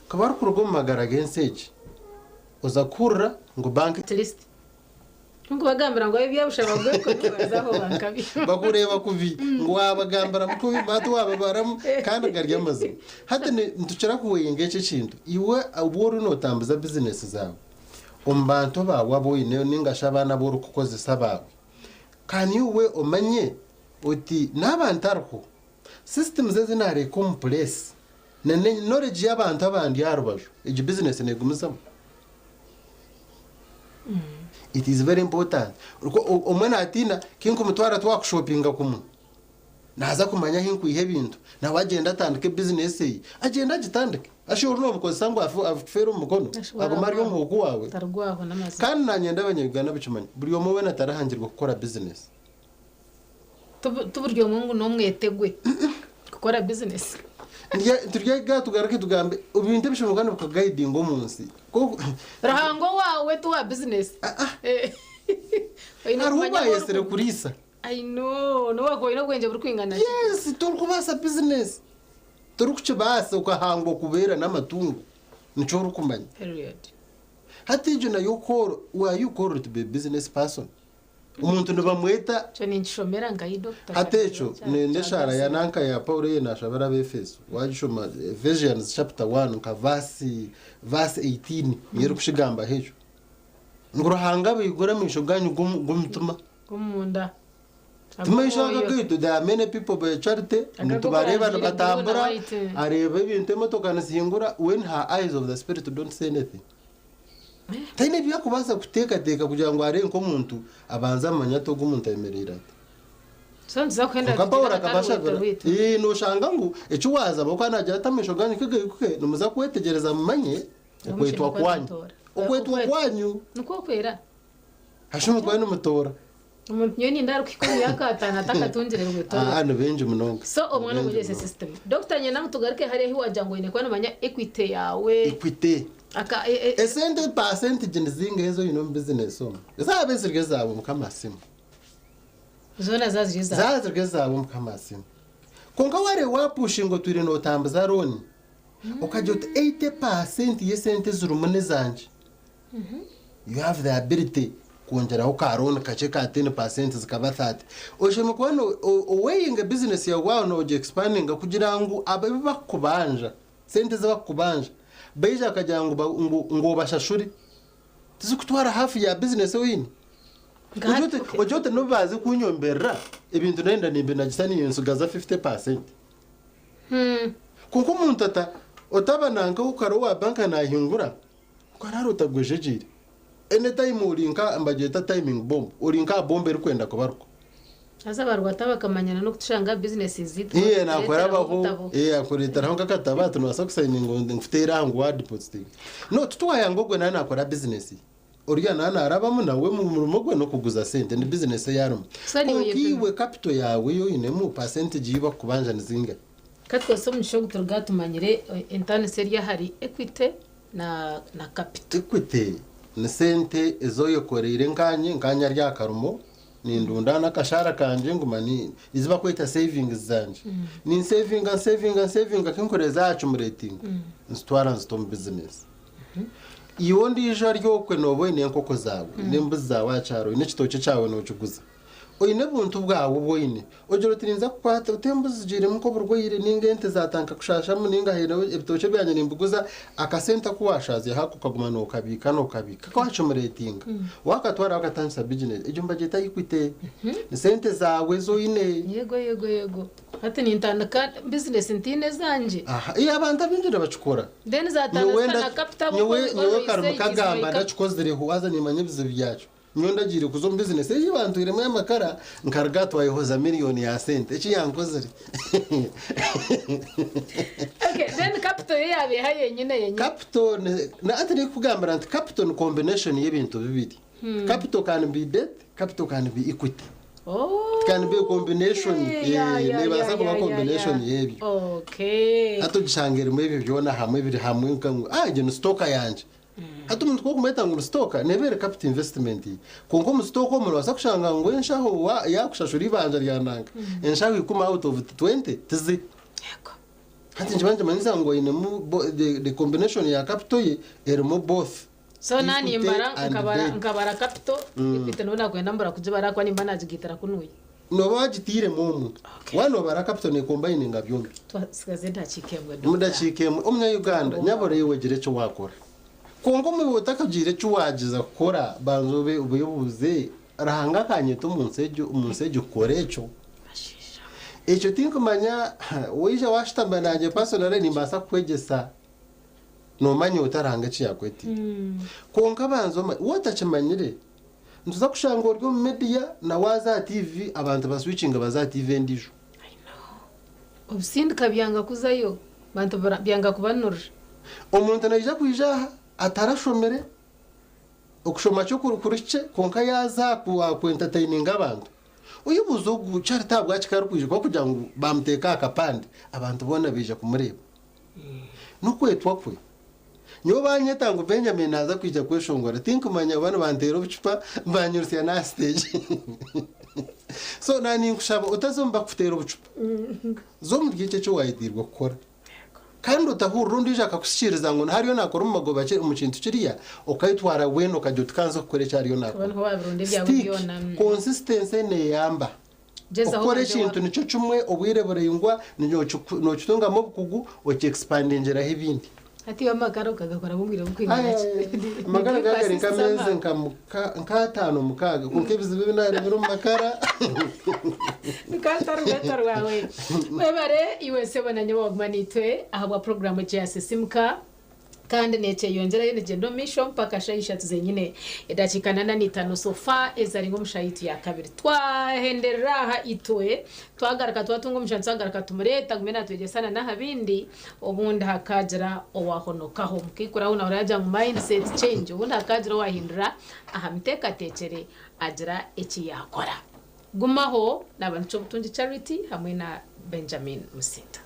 V: ku barikuruga omu magara g'ensi egi, oza kuhurira ngu bank.
A: At least Nkubagambira ngu ebyabusha bagwe kubazaho bankabi.
V: Bakureeba kubi ngu waabagambiramu kubi hati waababaramu kandi gari amazima. Hati nitukira kuweyinga eki ekintu, iwe obu oriyo nootambuza bizinesi zaawe, omu bantu baawe abu oine nainga shi abaana abu orikukozesa abaawe, can you we omanye oti naaba ntariho, systems ezi naareeka omu place na knowledge y'abantu abandi aha rubaju, egi business neegumizamu? It is very important. Omwe naatiina kinkumutwara twakushopinga kumwe. Naaza kumanya ahu nkwiha ebintu, nawe agyende atandike bizinesi eye. Agyende agitandike. Asha ori noomukozesa ngu akufeere omu mukono, agume ari omuhuuku waawe. Kandi naanye ndi Abanya-Uganda bukimanye, buri omwe weena tarahangirwe kukora bizinesi.
A: Ti buri omwe ngu n'omwetegwe kukora bizinesi.
V: Turyagaruka tugaruke tugambe ebintu ebishemereire kuba nibikugayidinga omu nsi.
A: Ruhanga owaawe ti owa bizinesi.
V: Hariho owaayetsire kuriisa.
A: I know, n'obu wakuba oine obwengye burikwingana ki.
V: Yes, torikubaasa bizinesi. Torikukibaasa okahangwa kubeera n'amatungo. Nikyo orikumanya.
A: Period.
V: Hati egyo nayo call, were you called to be a business person? Omuntu nibamweta.
A: Ekyo ninkishomera nkahi doctor?
V: Hati ekyo n'eshaara ya nanka ya Paulo ei naashabira Abaefeso. Waagishoma Ephesians chapter 1 nka verse, verse 18 niyo erikukigambaho ekyo. Ngu Ruhanga abaigure amaisho gaanyu g'omutima.
A: G'omunda.
V: Timaisho aga gaitu, there are many people by charity, nitubareeba nibatambura, areeba ebintu emotoka nizihingura, when her eyes of the spirit don't see anything. Taine ebi arikubaasa kuteekateeka kugira ngu areebe nk'omuntu abanze amanye ati ogu omuntu ayemereire ata.
A: So nituza kuhenda
V: Kwonka Paulo
A: tugire
V: akaba
A: ahatari
V: ashabira,
A: rwitu.
V: Ii, nooshanga ngu eki waaza ahabw'okuba naagira ati amaisho gaanyu ku gaiguke nimuza kwetegyereza mumanye okwetwa kwanyu. Okwetwa kwanyu.
A: Nikwo kwera.
V: Hashuma kuba nimutoora.
A: Omuntu nyowe ninda arikuhika omu myaka ataano atakatungire rwetoro.
V: Aa ni baingi munonga.
A: So omwana omwegyese system. Doctor nyenda ngu tugaruke hariya ahi wagira ngu oine kuba nomanya equity yaawe.
V: Equity.
A: Aka e, e,
V: Esente percentage nizingahi ezi oine omu business omu? Zaaba eziri ezaawe Mukama asiimwe.
A: Zoona zaaba ziri ezaawe.
V: Zaaba ziri ezaawe Mukama asiimwe. Kwonka waareeba waapushinga otwire nootambuza loan, okagira oti 80% y'esente ezirimu n'ezangye. You have the ability. Kwongyeraho ka loan kakye ka 10% zikaba 30. Oshemereire kuba oweyinga bizinesi yaawe waaba noogi expandinga kugira ngu abo ebi bakukubanja, sente ezi bakukubanja, baija bakagira ngu ngu obashashure, tizikutwara hafu ya bizinesi ei oine. Ogire oti n'obu baaze kunyomberera, ebintu nayenda nimbinagisa niinye ntsigaza 50%. Kwonka omuntu ata otaba nanka okara owa banka naahingura, okaraara otagwejegyeire. Any time ori nka nibagyeta timing bomb, ori nka aha bomba erikwenda kubaruka.
A: Haza abarwata bakamanyana n'okutushanga aha bizinesi zaitu
V: Iye
A: bakatureeteraho
V: nakurabaho,
A: obutabo.
V: eh akureeteraho nk'akatabo ati nobaasa kusayininga nkuteere aha ngu waadipozitinga. No titwayanga ogwe nawe naakora bizinesi. Oriya nawe naarabamu nawe omurimo gwe n'okuguza sente, ni bizinesi ei arimu.
A: So niiwe
V: Kwonka
A: oyepima.
V: iwe capital yaawe ei oinemu, percentage ei bakukubanja ni zingahi?
A: Ka tukozese omugisha ogu turuga tumanyire entaaniso eri ahari Equity na na Capital.
V: Equity ni sente ezi oyekoreire nkaanye, nkaanye ari aha karimo, nindundaana akashaara kangye nguma ni ezi bakweta savings zangye. Ninsevinga nsevinga nsevinga kinkoreza za accumulatinga, nzitwara nzita omu bizinesi. Iwe ondiijo ari okwe nooba oine enkoko zaawe, oine embuzi zaawe aha kyaro, oine ekitookye kyawe nookiguza. Oine obuntu bwawe obu oine. Ogira oti ninza kukwata oti embuzi zigiiremu nk'oburwaire nainga ente zaatandika kushaashamu nainga haine ebitookye byangye nimbiguza, akasente aku waashaazyeho ako okaguma nookabiika nookabiika ka-accumulatinga waakatwara waakatandisa biginesi egyo nibagyeta equity. Ni sente zaawe ezi oine.
A: Yego yego yego hati nintandika bizinesi ntiine ezangye.
V: Aha, ee abantu abaingi nibakikora.
A: Then zatandika
V: Nyowe
A: na
V: nda-
A: capital
V: nyowe
A: ahabw'okuba
V: nyowe
A: always
V: karimo
A: say it is my
V: kagamba
A: capital.
V: ndakikozireho haza nimanya ebizibu byakyo. Nyowe ndagiire kuza omu bizinesi ei bantwiremu amakara nkaruga twayehoza miriyoni ya sente eki yankozire.
A: Okay, then capital yo yaaba eha yenyine yenyine.
V: Capital ni- na ati nikugambira nti capital ni combination y'ebintu bibiri. Capital can be debt, capital can be equity.
A: Oh.
V: It can be a combination.
A: Yeah, yeah,
V: neebaasa
A: yeah,
V: kuba
A: yeah,
V: combination
A: yeah.
V: y'ebyo.
A: Okay.
V: Hati ogishanga erimu ebyo byona hamwe biri hamwe nka ngu ah egyo ni sitoka yangye. Hati omuntu ku orikumweta ngu ni sitoka neeba eri capital investment ye. Kwonka omu sitoka omwo noobaasa kushanga ngu enshaho wa yaakushashura eibanja rya nanka, enshaho ikumi out of 20 tize. Hati nikiba nikimanyisa ngu ainemu bo the the combination ya capital ye erimu both
A: So
V: equity
A: nanimbara
V: and
A: nkabara
V: debt.
A: nkabara capital equity nobu nakwenda mbura kugibara ahakuba nimba nagigaitira kunuya.
V: Nooba wagitairemu omwe. Waaba noobara capital neekombayininga byombi.
A: Twasigaza endakiika emwe
V: Omu
A: doctor.
V: dakiika emwe, Omunya-Uganda nyabura iwe gira eki waakora. Kwonka omu bi otakagiire eki waagiza kukora, banza obe obeebuuze, Ruhanga akanyeta omu nsi egyo, omu nsi egi kukora ekyo? Ekyo tinkumanya, waija waashutama naanye personally nimbaasa kukwegyesa noomanya ota Ruhanga eki yaakwetiire. Kwonka banza omanye, waaba otakimanyire, nituza kushanga ori omu media na waaza aha TV abantu baswikinga baze aha TV endiijo.
A: Obusindika byanga kuzayo, bantu byanga kubanurira.
V: Omuntu naija kwija aha atarashomire, okushoma kyo kuri kukye kwonka yaaza aha ku entertaininga abantu. Oyebuuze ogu Charity ahabwaki ku arikwija kuba kugira ngu baamuteeka aha kapande abantu boona baija kumureeba. N'okwetwa kwe. Nyowe banyeta ngu Benjamin naaza kwija kweshongora tinkumanya oba nibanteera obucupa banyurusya n'aha siteegi. So naninkushaba otaza omu bakuteera obucupa. Za omuri ekyo eki waayetiirwe kukora. Kandi otahurira ondiijo akakusikiiriza ngu hariyo naakora omu magoba omu kintu kiriya, okayetwara weena okagira oti kanze kukora eki ariyo
A: Kuba
V: naakora.
A: niho waabirunda ebyawe
V: Stick,
A: byona.
V: consistency neeyamba.
A: Gyezaho
V: Okukora
A: obanze
V: ekintu
A: wa-
V: nikyo kimwe obwire buraingwa nokitungamu obukugu okyexpandingiraho ebindi.
A: Hati iwe amakara okagakoramu obwire bukwingana ki?
V: Amakara gagari nk'ameezi nka nk'ataano mukaaga kwonka ebizibu ebi naareebire omu makara.
A: Rukanta rugato rwawe. Webare iwe sebo na nyowe waguma naitwe ahabwa puroguraamu egi ya Sisimuka. Kandi nekyeyongyerayo nigyenda omu maisho mpaka shaaha ishatu zenyine edakiika nana n'itaano so far ezi ari nk'omu shaaha yaitu ya kabiri. Twahenderera aha itwe twagaruka twatunga omushana twagaruka tumureete agume natwegyesa na n'aha bindi obundi hakaagira owahonokaho. Mukaikuru ahu nahurira yaagira ngu mindset change obundi hakaagira owahindura aha miteekateekyere agira eki yaakora. Gumaho naaba nikyo Obutungi Charity hamwe na Benjamin Musinda.